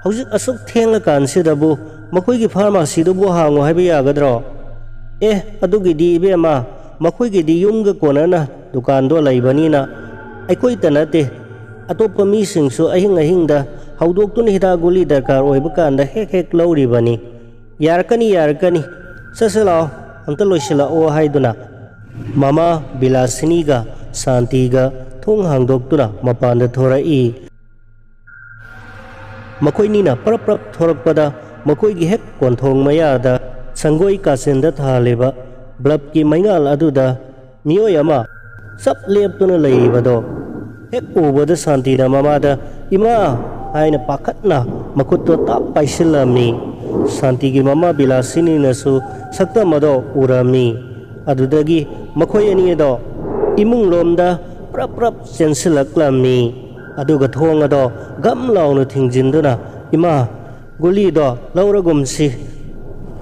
ꯍꯧꯖꯤꯛ ꯑꯁꯨꯛ ꯊꯦꯡꯂꯀꯥꯟꯁꯤꯗꯕꯨ "ꯃꯈꯣꯏꯒꯤ ꯐꯥꯔꯃꯥꯁꯤꯗꯨꯕꯨ ꯍꯥꯡꯉꯨ ꯍꯥꯏꯕ ꯌꯥꯒꯗ꯭ꯔꯣ?" "ꯑꯦ, ꯑꯗꯨꯒꯤꯗꯤ ꯏꯕꯦꯝꯃ, ꯃꯈꯣꯏꯒꯤꯗꯤ ꯌꯨꯝꯒ ꯀꯣꯟꯅꯅ ꯗꯨꯀꯥꯟꯗꯣ ꯂꯩꯕꯅꯤꯅ, ꯑꯩꯈꯣꯏꯇ ꯅꯠꯇꯦ, ꯑꯇꯣꯞꯄ ꯃꯤꯁꯤꯡꯁꯨ ꯑꯍꯤꯡ ꯑꯍꯤꯡꯗ ꯍꯧꯗꯣꯛꯇꯨꯅ ꯍꯤꯗꯥꯛ ꯒꯨꯂꯤ ꯗꯔꯀꯥꯔ ꯑꯣꯏꯕ ꯀꯥꯟꯗ ꯍꯦꯛ ꯍꯦꯛ ꯂꯧꯔꯤꯕꯅꯤ꯫ ꯌꯥꯔꯛꯀꯅꯤ, ꯌꯥꯔꯛꯀꯅꯤ, ꯆꯠꯁꯤ ꯂꯥꯛꯑꯣ, ꯑꯝꯇ ꯂꯣꯏꯁꯤꯜꯂꯛꯑꯣ" ꯍꯥꯏꯗꯨꯅ ꯃꯃꯥ ꯕꯤꯂꯥꯁꯤꯅꯤꯒ ꯁꯥꯟꯇꯤꯒ ꯊꯣꯡ ꯍꯥꯡꯗꯣꯛꯇꯨꯅ ꯃꯄꯥꯟꯗ ꯊꯣꯔꯛꯏ꯫ ꯃꯈꯣꯏꯅꯤꯅ ꯄ꯭ꯔꯞ ꯄ꯭ꯔꯞ ꯊꯣꯔꯛꯄꯗ, ꯃꯈꯣꯏꯒꯤ ꯍꯦꯛ ꯀꯣꯟꯊꯣꯡ ꯃꯌꯥꯗ ꯁꯪꯒꯣꯏ ꯀꯥꯆꯤꯟꯗ ꯊꯥꯜꯂꯤꯕ ꯕ꯭ꯂꯕꯀꯤ ꯃꯩꯉꯥꯜ ꯑꯗꯨꯗ ꯃꯤꯑꯣꯏ ꯑꯃ ꯆꯞ ꯂꯦꯞꯇꯨꯅ ꯂꯩꯔꯤꯕꯗꯣ ꯍꯦꯛ ꯎꯕꯗ, ꯁꯥꯟꯇꯤꯅ ꯃꯃꯥꯗ "ꯏꯃꯥ" ꯍꯥꯏꯅ ꯄꯥꯈꯠꯅ ꯃꯈꯨꯠꯇꯣ ꯇꯥꯞ ꯄꯥꯏꯁꯤꯜꯂꯝꯃꯤ꯫ ꯁꯥꯟꯇꯤꯒꯤ ꯃꯃꯥ ꯕꯤꯂꯥꯁꯤꯅꯤꯅꯁꯨ ꯁꯛꯇꯝ ꯑꯗꯣ ꯎꯔꯝꯃꯤ꯫ ꯑꯗꯨꯗꯒꯤ ꯃꯈꯣꯏ ꯑꯅꯤ ꯑꯗꯣ ꯏꯃꯨꯡ ꯂꯣꯝꯗ ꯄ꯭ꯔꯞ ꯄ꯭ꯔꯞ ꯆꯦꯟꯁꯤꯜꯂꯛꯂꯝꯃꯤ꯫ ꯑꯗꯨꯒ ꯊꯣꯡ ꯑꯗꯣ ꯒꯝ ꯂꯥꯎꯅ ꯊꯤꯡꯖꯤꯟꯗꯨꯅ, "ꯏꯃꯥ, ꯒꯨꯂꯤꯗꯣ ꯂꯧꯔꯒꯨꯝꯁꯤ꯫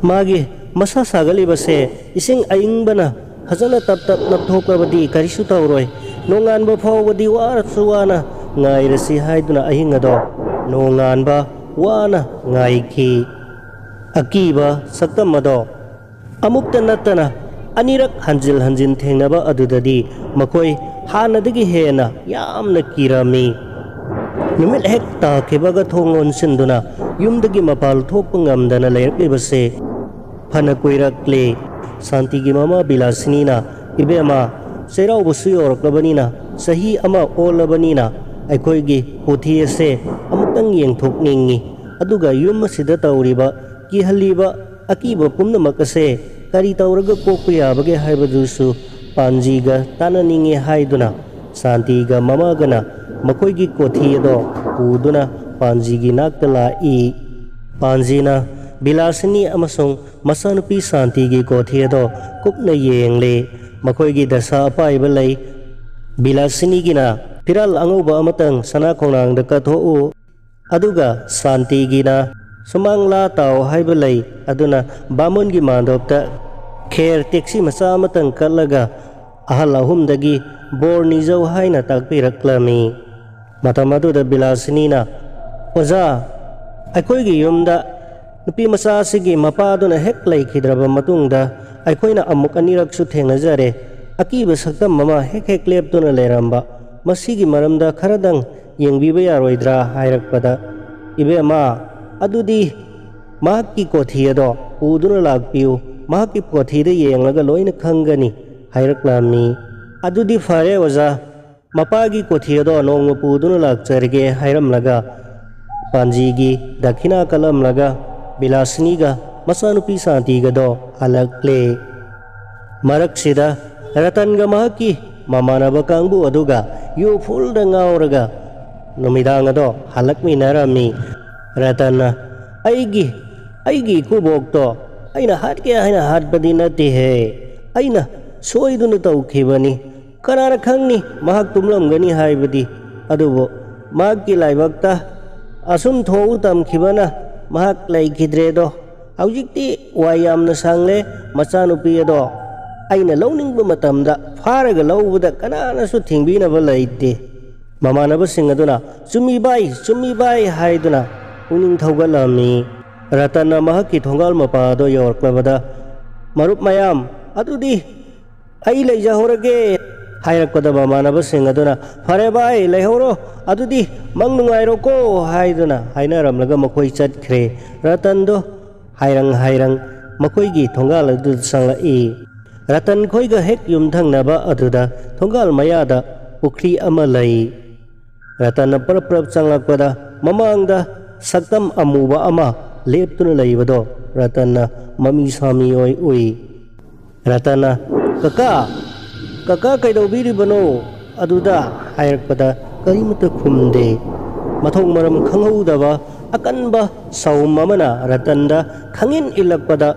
ꯃꯥꯒꯤ ꯃꯁꯥ ꯁꯥꯒꯠꯂꯤꯕꯁꯦ ꯏꯁꯤꯡ ꯑꯏꯪꯕꯅ ꯐꯖꯅ ꯇꯞ ꯇꯞ ꯅꯞꯊꯣꯛꯂꯕꯗꯤ ꯀꯔꯤꯁꯨ ꯇꯧꯔꯣꯏ꯫ ꯅꯣꯡꯉꯥꯟꯕ ꯐꯥꯎꯕꯗꯤ ꯋꯥꯔꯁꯨ ꯋꯥꯅ ꯉꯥꯏꯔꯁꯤ" ꯍꯥꯏꯗꯨꯅ ꯑꯍꯤꯡ ꯑꯗꯣ ꯅꯣꯡꯉꯥꯟꯕ ꯋꯥꯅ ꯉꯥꯏꯈꯤ꯫ ꯑꯀꯤꯕ ꯁꯛꯇꯝ ꯑꯗꯣ ꯑꯃꯨꯛꯇ ꯅꯠꯇꯅ ꯑꯅꯤꯔꯛ ꯍꯟꯖꯤꯜ ꯍꯟꯖꯤꯜ ꯊꯦꯡꯅꯕ ꯑꯗꯨꯗꯗꯤ ꯃꯈꯣꯏ ꯍꯥꯟꯅꯗꯒꯤ ꯍꯦꯟꯅ ꯌꯥꯝꯅ ꯀꯤꯔꯝꯃꯤ꯫ ꯅꯨꯃꯤꯠ ꯍꯦꯛ ꯇꯥꯈꯤꯕꯒ ꯊꯣꯡ ꯂꯣꯟꯁꯤꯟꯗꯨꯅ ꯌꯨꯝꯗꯒꯤ ꯃꯄꯥꯜ ꯊꯣꯛꯄ ꯉꯝꯗꯅ ꯂꯩꯔꯛꯂꯤꯕꯁꯦ ꯐꯅ ꯀꯨꯏꯔꯛꯂꯦ꯫ ꯁꯥꯟꯇꯤꯒꯤ ꯃꯃꯥ ꯕꯤꯂꯥꯁꯤꯅꯤꯅ, "ꯏꯕꯦꯝꯃ, ꯆꯩꯔꯥꯎꯕꯁꯨ ꯌꯧꯔꯛꯂꯕꯅꯤꯅ, ꯆꯍꯤ ꯑꯃ ꯑꯣꯜꯂꯕꯅꯤꯅ, ꯑꯩꯈꯣꯏꯒꯤ ꯀꯣꯊꯤ ꯑꯁꯦ ꯑꯃꯨꯛꯇꯪ ꯌꯦꯡꯊꯣꯛꯅꯤꯡꯏ꯫ ꯑꯗꯨꯒ ꯌꯨꯝ ꯑꯁꯤꯗ ꯇꯧꯔꯤꯕ ꯀꯤꯍꯜꯂꯤꯕ ꯑꯀꯤꯕ ꯄꯨꯝꯅꯃꯛ ꯑꯁꯦ ꯀꯔꯤ ꯇꯧꯔꯒ ꯀꯣꯛꯄ ꯌꯥꯕꯒꯦ ꯍꯥꯏꯕꯗꯨꯁꯨ ꯄꯥꯟꯖꯤꯒ ꯇꯥꯟꯅꯅꯤꯡꯉꯤ" ꯍꯥꯏꯗꯨꯅ ꯁꯥꯟꯇꯤꯒ ꯃꯃꯥꯒꯅ ꯃꯈꯣꯏꯒꯤ ꯀꯣꯊꯤ ꯑꯗꯣ ꯄꯨꯗꯨꯅ ꯄꯥꯟꯖꯤꯒꯤ ꯅꯥꯛꯇ ꯂꯥꯛꯏ꯫ ꯄꯥꯟꯖꯤꯅ ꯕꯤꯂꯥꯁꯤꯅꯤ ꯑꯃꯁꯨꯡ ꯃꯆꯥꯅꯨꯄꯤ ꯁꯥꯟꯇꯤꯒꯤ ꯀꯣꯊꯤ ꯑꯗꯣ ꯀꯨꯞꯅ ꯌꯦꯡꯂꯦ꯫ ꯃꯈꯣꯏꯒꯤ ꯗꯁꯥ ꯑꯄꯥꯏꯕ ꯂꯩ꯫ ꯕꯤꯂꯥꯁꯤꯅꯤꯒꯤꯅ ꯐꯤꯔꯥꯜ ꯑꯉꯧꯕ ꯑꯃꯇꯪ ꯁꯅꯥ ꯈꯣꯡꯅꯥꯡꯗ ꯀꯠꯊꯣꯛꯎ꯫ ꯑꯗꯨꯒ ꯁꯥꯟꯇꯤꯒꯤꯅ ꯁꯨꯃꯥꯡ ꯂꯥ ꯇꯥꯎ ꯍꯥꯏꯕ ꯂꯩ꯫ ꯑꯗꯨꯅ ꯕꯥꯃꯣꯟꯒꯤ ꯃꯥꯟꯗꯣꯞꯇ ꯈꯦꯔ ꯇꯦꯛꯁꯤ ꯃꯆꯥ ꯑꯃꯇꯪ ꯀꯠꯂꯒ ꯑꯍꯜ ꯑꯍꯨꯝꯗꯒꯤ ꯕꯣꯔ ꯅꯤꯖꯧ ꯍꯥꯏꯅ ꯇꯥꯛꯄꯤꯔꯛꯂꯝꯃꯤ꯫ ꯃꯇꯝ ꯑꯗꯨꯗ ꯕꯤꯂꯥꯁꯤꯅꯤꯅ, "ꯑꯣꯖꯥ, ꯑꯩꯈꯣꯏꯒꯤ ꯌꯨꯝꯗ ꯅꯨꯄꯤ ꯃꯆꯥ ꯑꯁꯤꯒꯤ ꯃꯄꯥꯗꯨꯅ ꯍꯦꯛ ꯂꯩꯈꯤꯗ꯭ꯔꯕ ꯃꯇꯨꯡꯗ ꯑꯩꯈꯣꯏꯅ ꯑꯃꯨꯛ ꯑꯅꯤꯔꯛꯁꯨ ꯊꯦꯡꯅꯖꯔꯦ꯫ ꯑꯀꯤꯕ ꯁꯛꯇꯝ ꯑꯃ ꯍꯦꯛ ꯍꯦꯛ ꯂꯦꯞꯇꯨꯅ ꯂꯩꯔꯝꯕ꯫ ꯃꯁꯤꯒꯤ ꯃꯔꯝꯗ ꯈꯔꯗꯪ ꯌꯦꯡꯕꯤꯕ ꯌꯥꯔꯣꯏꯗ꯭ꯔꯥ ꯍꯥꯏꯔꯛꯄꯗ, "ꯏꯕꯦꯝꯃ, ꯑꯗꯨꯗꯤ ꯃꯍꯥꯛꯀꯤ ꯀꯣꯊꯤ ꯑꯗꯣ ꯄꯨꯗꯨꯅ ꯂꯥꯛꯄꯤꯌꯨ, ꯃꯍꯥꯛꯀꯤ ꯀꯣꯊꯤꯗ ꯌꯦꯡꯂꯒ ꯂꯣꯏꯅ ꯈꯪꯒꯅꯤ" ꯍꯥꯏꯔꯛꯂꯝꯃꯤ꯫ "ꯑꯗꯨꯗꯤ ꯐꯔꯦ ꯑꯣꯖꯥ, ꯃꯄꯥꯒꯤ ꯀꯣꯊꯤ ꯑꯗꯣ ꯅꯣꯡꯃ ꯄꯨꯗꯨꯅ ꯂꯥꯛꯆꯔꯒꯦ" ꯍꯥꯏꯔꯝꯂꯒ ꯄꯥꯟꯖꯤꯒꯤ ꯗꯈꯤꯅꯥ ꯀꯠꯂꯝꯂꯒ ꯕꯤꯂꯥꯁꯤꯅꯤꯒ ꯃꯆꯥꯅꯨꯄꯤ ꯁꯥꯟꯇꯤꯒꯗꯣ ꯍꯜꯂꯛꯂꯦ꯫ ꯃꯔꯛꯁꯤꯗ ꯔꯇꯟꯒ ꯃꯍꯥꯛꯀꯤ ꯃꯃꯥꯟꯅꯕ ꯀꯥꯡꯕꯨ ꯑꯗꯨꯒ ꯌꯨ ꯐꯨꯜꯗ ꯉꯥꯎꯔꯒ ꯅꯨꯃꯤꯗꯥꯡ ꯑꯗꯣ ꯍꯜꯂꯛꯃꯤꯟꯅꯔꯝꯃꯤ꯫ ꯔꯇꯟꯅ, "ꯑꯩꯒꯤ, ꯑꯩꯒꯤ ꯏꯀꯨꯕꯣꯛꯇꯣ ꯑꯩꯅ ꯍꯥꯠꯀꯦ ꯍꯥꯏꯅ ꯍꯥꯠꯄꯗꯤ ꯅꯠꯇꯦꯍꯦ, ꯑꯩꯅ ꯁꯣꯏꯗꯨꯅ ꯇꯧꯈꯤꯕꯅꯤ꯫ ꯀꯅꯥꯅ ꯈꯪꯅꯤ ꯃꯍꯥꯛ ꯇꯨꯝꯂꯝꯒꯅꯤ ꯍꯥꯏꯕꯗꯤ? ꯑꯗꯨꯕꯨ ꯃꯍꯥꯛꯀꯤ ꯂꯥꯏꯕꯛꯇ ꯑꯁꯨꯝ ꯊꯣꯛꯎ ꯇꯝꯈꯤꯕꯅ ꯃꯍꯥꯛ ꯂꯩꯈꯤꯗ꯭ꯔꯦꯗꯣ꯫ ꯍꯧꯖꯤꯛꯇꯤ ꯋꯥꯏ ꯌꯥꯝꯅ ꯁꯪꯂꯦ꯫ ꯃꯆꯥꯅꯨꯄꯤ ꯑꯗꯣ ꯑꯩꯅ ꯂꯧꯅꯤꯡꯕ ꯃꯇꯝꯗ ꯐꯥꯔꯒ ꯂꯧꯕꯗ ꯀꯅꯥꯅꯁꯨ ꯊꯤꯡꯕꯤꯅꯕ ꯂꯩꯇꯦ꯫" ꯃꯃꯥꯟꯅꯕꯁꯤꯡ ꯑꯗꯨꯅ, "ꯆꯨꯝꯃꯤ ꯚꯥꯏ, ꯆꯨꯝꯃꯤ ꯚꯥꯏ" ꯍꯥꯏꯗꯨꯅ ꯄꯨꯛꯅꯤꯡ ꯊꯧꯒꯠꯂꯝꯃꯤ꯫ ꯔꯇꯟꯅ ꯃꯍꯥꯛꯀꯤ ꯊꯣꯡꯒꯥꯜ ꯃꯄꯥ ꯑꯗꯣ ꯌꯧꯔꯛꯂꯕꯗ, "ꯃꯔꯨꯞ ꯃꯌꯥꯝ, ꯑꯗꯨꯗꯤ ꯑꯩ ꯂꯩꯖꯍꯧꯔꯒꯦ" ꯍꯥꯏꯔꯛꯄꯗ ꯃꯃꯥꯟꯅꯕꯁꯤꯡ ꯑꯗꯨꯅ, "ꯐꯔꯦ ꯚꯥꯏ, ꯂꯩꯍꯧꯔꯣ, ꯑꯗꯨꯗꯤ ꯃꯪ ꯅꯨꯡꯉꯥꯏꯔꯣꯀꯣ" ꯍꯥꯏꯗꯨꯅ ꯍꯥꯏꯅꯔꯝꯂꯒ ꯃꯈꯣꯏ ꯆꯠꯈ꯭ꯔꯦ꯫ ꯔꯇꯟꯗꯣ ꯍꯥꯏꯔꯪ ꯍꯥꯏꯔꯪ ꯃꯈꯣꯏꯒꯤ ꯊꯣꯡꯒꯥꯜ ꯑꯗꯨꯗ ꯆꯪꯂꯛꯏ꯫ ꯔꯇꯟ ꯈꯣꯏꯒ ꯍꯦꯛ ꯌꯨꯝꯊꯪꯅꯕ ꯑꯗꯨꯗ ꯊꯣꯡꯒꯥꯜ ꯃꯌꯥꯗ ꯄꯨꯈ꯭ꯔꯤ ꯑꯃ ꯂꯩ꯫ ꯔꯇꯟꯅ ꯄꯔꯞ ꯄꯔꯞ ꯆꯪꯂꯛꯄꯗ ꯃꯃꯥꯡꯗ ꯁꯛꯇꯝ ꯑꯃꯨꯕ ꯑꯃ ꯂꯦꯞꯇꯨꯅ ꯂꯩꯕꯗꯣ ꯔꯇꯟꯅ ꯃꯃꯤ ꯁꯥꯃꯤ ꯑꯣꯏ ꯎꯏ꯫ ꯔꯇꯟꯅ, "ꯀꯀꯥ, ꯀꯀꯥ ꯀꯩꯗꯧꯕꯤꯔꯤꯕꯅꯣ?" ꯑꯗꯨꯗ ꯍꯥꯏꯔꯛꯄꯗ ꯀꯔꯤꯃꯠꯇ ꯈꯨꯝꯗꯦ꯫ ꯃꯊꯣꯡ ꯃꯔꯝ ꯈꯪꯍꯧꯗꯕ ꯑꯀꯟꯕ ꯁꯥꯎꯝ ꯑꯃꯅ ꯔꯇꯟꯗ ꯈꯪꯏꯟ ꯏꯜꯂꯛꯄꯗ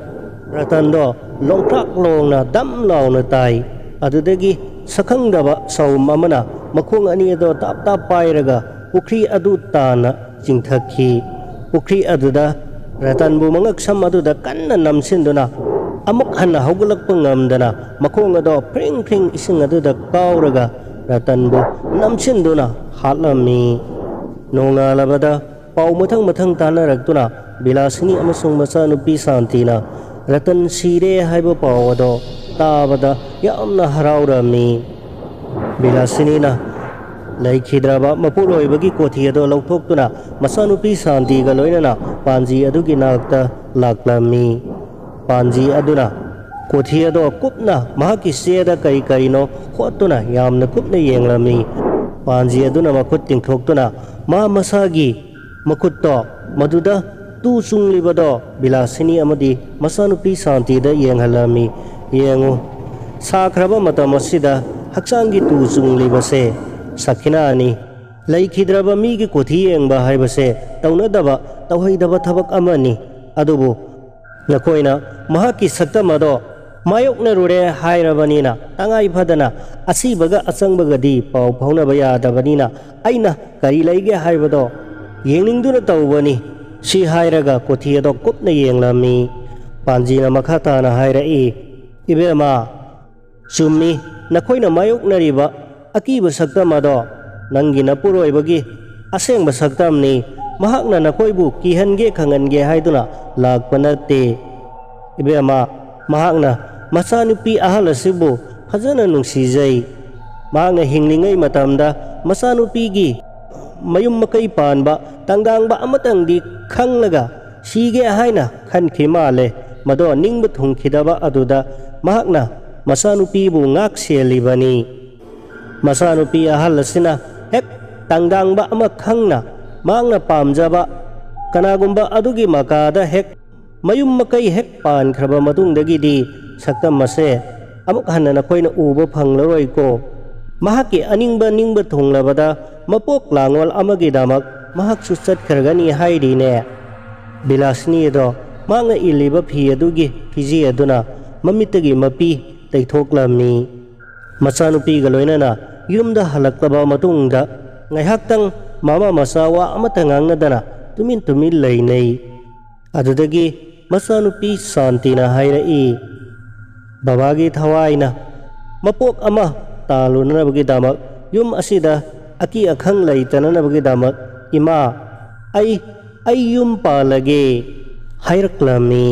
ꯔꯇꯟꯗꯣ ꯂꯣꯡꯈ꯭ꯔꯥꯛ ꯂꯣꯡꯅ ꯗꯝ ꯂꯥꯎꯅ ꯇꯥꯏ꯫ ꯑꯗꯨꯗꯒꯤ ꯁꯛꯈꯪꯗꯕ ꯁꯥꯎꯝ ꯑꯃꯅ ꯃꯈꯣꯡ ꯑꯅꯤ ꯑꯗꯣ ꯇꯥꯞ ꯇꯥꯞ ꯄꯥꯏꯔꯒ ꯄꯨꯈ꯭ꯔꯤ ꯑꯗꯨ ꯇꯥꯟꯅ ꯆꯤꯡꯊꯈꯤ꯫ ꯄꯨꯈ꯭ꯔꯤ ꯑꯗꯨꯗ ꯔꯇꯟꯕꯨ ꯃꯉꯛꯁꯝ ꯑꯗꯨꯗ ꯀꯟꯅ ꯅꯝꯁꯤꯟꯗꯨꯅ ꯑꯃꯨꯛ ꯍꯟꯅ ꯍꯧꯒꯠꯂꯛꯄ ꯉꯝꯗꯅ ꯃꯈꯣꯡ ꯑꯗꯣ ꯐ꯭ꯔꯤꯡ ꯐ꯭ꯔꯤꯡ ꯏꯁꯤꯡ ꯑꯗꯨꯗ ꯀꯥꯎꯔꯒ ꯔꯇꯟꯕꯨ ꯅꯝꯁꯤꯟꯗꯨꯅ ꯍꯥꯠꯂꯝꯃꯤ꯫ ꯅꯣꯡꯉꯥꯜꯂꯕꯗ ꯄꯥꯎ ꯃꯊꯪ ꯃꯊꯪ ꯇꯥꯅꯔꯛꯇꯨꯅ ꯕꯤꯂꯥꯁꯤꯅꯤ ꯑꯃꯁꯨꯡ ꯃꯆꯥꯅꯨꯄꯤ ꯁꯥꯟꯇꯤꯅ ꯔꯇꯟ ꯁꯤꯔꯦ ꯍꯥꯏꯕ ꯄꯥꯎ ꯑꯗꯣ ꯇꯥꯕꯗ ꯌꯥꯝꯅ ꯍꯔꯥꯎꯔꯝꯃꯤ꯫ ꯕꯤꯂꯥꯁꯤꯅꯤꯅ ꯂꯩꯈꯤꯗ꯭ꯔꯕ ꯃꯄꯨꯔꯣꯏꯕꯒꯤ ꯀꯣꯊꯤ ꯑꯗꯣ ꯂꯧꯊꯣꯛꯇꯨꯅ ꯃꯆꯥꯅꯨꯄꯤ ꯁꯥꯟꯇꯤꯒ ꯂꯣꯏꯅꯅ ꯄꯥꯟꯖꯤ ꯑꯗꯨꯒꯤ ꯅꯥꯛꯇ ꯂꯥꯛꯂꯝꯃꯤ꯫ ꯄꯥꯟꯖꯤ ꯑꯗꯨꯅ ꯀꯣꯊꯤ ꯑꯗꯣ ꯀꯨꯞꯅ ꯃꯍꯥꯛꯀꯤ ꯆꯦꯗ ꯀꯔꯤ ꯀꯔꯤꯅꯣ ꯍꯣꯠꯇꯨꯅ ꯌꯥꯝꯅ ꯀꯨꯞꯅ ꯌꯦꯡꯂꯝꯃꯤ꯫ ꯄꯥꯟꯖꯤ ꯑꯗꯨꯅ ꯃꯈꯨꯠ ꯇꯤꯡꯊꯣꯛꯇꯨꯅ ꯃꯥ ꯃꯁꯥꯒꯤ ꯃꯈꯨꯠꯇꯣ ꯃꯗꯨꯗ ꯇꯨ ꯆꯨꯡꯂꯤꯕꯗꯣ ꯕꯤꯂꯥꯁꯤꯅꯤ ꯑꯃꯗꯤ ꯃꯆꯥꯅꯨꯄꯤ ꯁꯥꯟꯇꯤꯗ ꯌꯦꯡꯍꯜꯂꯝꯃꯤ꯫ "ꯌꯦꯡꯉꯨ, ꯁꯥꯈ꯭ꯔꯕ ꯃꯇꯝ ꯑꯁꯤꯗ ꯍꯛꯆꯥꯡꯒꯤ ꯇꯨ ꯆꯨꯡꯂꯤꯕꯁꯦ ꯁꯈꯤꯅꯥꯅꯤ꯫ ꯂꯩꯈꯤꯗ꯭ꯔꯕ ꯃꯤꯒꯤ ꯀꯣꯊꯤ ꯌꯦꯡꯕ ꯍꯥꯏꯕꯁꯦ ꯇꯧꯅꯗꯕ, ꯇꯧꯍꯩꯗꯕ ꯊꯕꯛ ꯑꯃꯅꯤ꯫ ꯑꯗꯨꯕꯨ ꯅꯈꯣꯏꯅ ꯃꯍꯥꯛꯀꯤ ꯁꯛꯇꯝ ꯑꯗꯣ ꯃꯥꯌꯣꯛꯅꯔꯨꯔꯦ ꯍꯥꯏꯔꯕꯅꯤꯅ, ꯇꯉꯥꯏ ꯐꯗꯅ ꯑꯁꯤꯕꯒ ꯑꯆꯪꯕꯒꯗꯤ ꯄꯥꯎ ꯐꯥꯎꯅꯕ ꯌꯥꯗꯕꯅꯤꯅ, ꯑꯩꯅ ꯀꯔꯤ ꯂꯩꯒꯦ ꯍꯥꯏꯕꯗꯣ ꯌꯦꯡꯅꯤꯡꯗꯨꯅ ꯇꯧꯕꯅꯤ" ꯁꯤ ꯍꯥꯏꯔꯒ ꯀꯣꯊꯤ ꯑꯗꯣ ꯀꯨꯞꯅ ꯌꯦꯡꯂꯝꯃꯤ꯫ ꯄꯥꯟꯖꯤꯅ ꯃꯈꯥ ꯇꯥꯅ ꯍꯥꯏꯔꯛꯏ, "ꯏꯕꯦꯝꯃ, ꯆꯨꯝꯃꯤ, ꯅꯈꯣꯏꯅ ꯃꯥꯌꯣꯛꯅꯔꯤꯕ ꯑꯀꯤꯕ ꯁꯛꯇꯝ ꯑꯗꯣ ꯅꯪꯒꯤ ꯅꯄꯨꯔꯣꯏꯕꯒꯤ ꯑꯁꯦꯡꯕ ꯁꯛꯇꯝꯅꯤ꯫ ꯃꯍꯥꯛꯅ ꯅꯈꯣꯏꯕꯨ ꯀꯤꯍꯟꯒꯦ ꯈꯪꯍꯟꯒꯦ ꯍꯥꯏꯗꯨꯅ ꯂꯥꯛꯄ ꯅꯠꯇꯦ꯫ ꯏꯕꯦꯝꯃ, ꯃꯍꯥꯛꯅ ꯃꯆꯥꯅꯨꯄꯤ ꯑꯍꯜ ꯑꯁꯤꯕꯨ ꯐꯖꯅ ꯅꯨꯡꯁꯤꯖꯩ꯫ ꯃꯍꯥꯛꯅ ꯍꯤꯡꯂꯤꯉꯩ ꯃꯇꯝꯗ ꯃꯆꯥꯅꯨꯄꯤꯒꯤ ꯃꯌꯨꯝ ꯃꯀꯩ ꯄꯥꯟꯕ ꯇꯪꯗꯥꯡꯕ ꯑꯃꯇꯪꯗꯤ ꯈꯪꯂꯒ ꯁꯤꯒꯦ ꯍꯥꯏꯅ ꯈꯟꯈꯤ ꯃꯥꯜꯂꯦ꯫ ꯃꯗꯣ ꯅꯤꯡꯕ ꯊꯨꯡꯈꯤꯗꯕ ꯑꯗꯨꯗ ꯃꯍꯥꯛꯅ ꯃꯆꯥꯅꯨꯄꯤꯕꯨ ꯉꯥꯛ ꯁꯦꯜꯂꯤꯕꯅꯤ꯫ ꯃꯆꯥꯅꯨꯄꯤ ꯑꯍꯜ ꯑꯁꯤꯅ ꯍꯦꯛ ꯇꯪꯗꯥꯡꯕ ꯑꯃ ꯈꯪꯅ ꯃꯍꯥꯛꯅ ꯄꯥꯝꯖꯕ ꯀꯅꯥꯒꯨꯝꯕ ꯑꯗꯨꯒꯤ ꯃꯀꯥꯗ ꯍꯦꯛ ꯃꯌꯨꯝ ꯃꯀꯩ ꯍꯦꯛ ꯄꯥꯟꯈ꯭ꯔꯕ ꯃꯇꯨꯡꯗꯒꯤꯗꯤ ꯁꯛꯇꯝ ꯑꯁꯦ ꯑꯃꯨꯛ ꯍꯟꯅ ꯅꯈꯣꯏꯅ ꯎꯕ ꯐꯪꯂꯔꯣꯏꯀꯣ꯫ ꯃꯍꯥꯛꯀꯤ ꯑꯅꯤꯡꯕ ꯅꯤꯡꯕ ꯊꯨꯡꯂꯕꯗ ꯃꯄꯣꯛ ꯂꯥꯡꯉꯣꯜ ꯑꯃꯒꯤꯗꯃꯛ ꯃꯍꯥꯛꯁꯨ ꯆꯠꯈ꯭ꯔꯒꯅꯤ ꯍꯥꯏꯔꯤꯅꯦ꯫" ꯕꯤꯂꯥꯁꯤꯅꯤ ꯑꯗꯣ ꯃꯍꯥꯛꯅ ꯏꯜꯂꯤꯕ ꯐꯤ ꯑꯗꯨꯒꯤ ꯐꯤꯖꯤ ꯑꯗꯨꯅ ꯃꯃꯤꯠꯇꯒꯤ ꯃꯄꯤ ꯇꯩꯊꯣꯛꯂꯝꯃꯤ꯫ ꯃꯆꯥꯅꯨꯄꯤꯒ ꯂꯣꯏꯅꯅ ꯌꯨꯝꯗ ꯍꯜꯂꯛꯂꯕ ꯃꯇꯨꯡꯗ ꯉꯥꯏꯍꯥꯛꯇꯪ ꯃꯃꯥ ꯃꯆꯥ ꯋꯥ ꯑꯃꯠꯇ ꯉꯥꯡꯅꯗꯅ ꯇꯨꯃꯤꯟ ꯇꯨꯃꯤꯟ ꯂꯩꯅꯩ꯫ ꯑꯗꯨꯗꯒꯤ ꯃꯆꯥꯅꯨꯄꯤ ꯁꯥꯟꯇꯤꯅ ꯍꯥꯏꯔꯛꯏ, "ꯕꯕꯥꯒꯤ ꯊꯋꯥꯏꯅ ꯃꯄꯣꯛ ꯑꯃ ꯇꯥꯜꯂꯨꯅꯅꯕꯒꯤꯗꯃꯛ, ꯌꯨꯝ ꯑꯁꯤꯗ ꯑꯀꯤ ꯑꯈꯪ ꯂꯩꯇꯅꯅꯕꯒꯤꯗꯃꯛ, ꯏꯃꯥ, ꯑꯩ ꯑꯩ ꯌꯨꯝ ꯄꯥꯜꯂꯒꯦ ꯍꯥꯏꯔꯛꯂꯝꯃꯤ꯫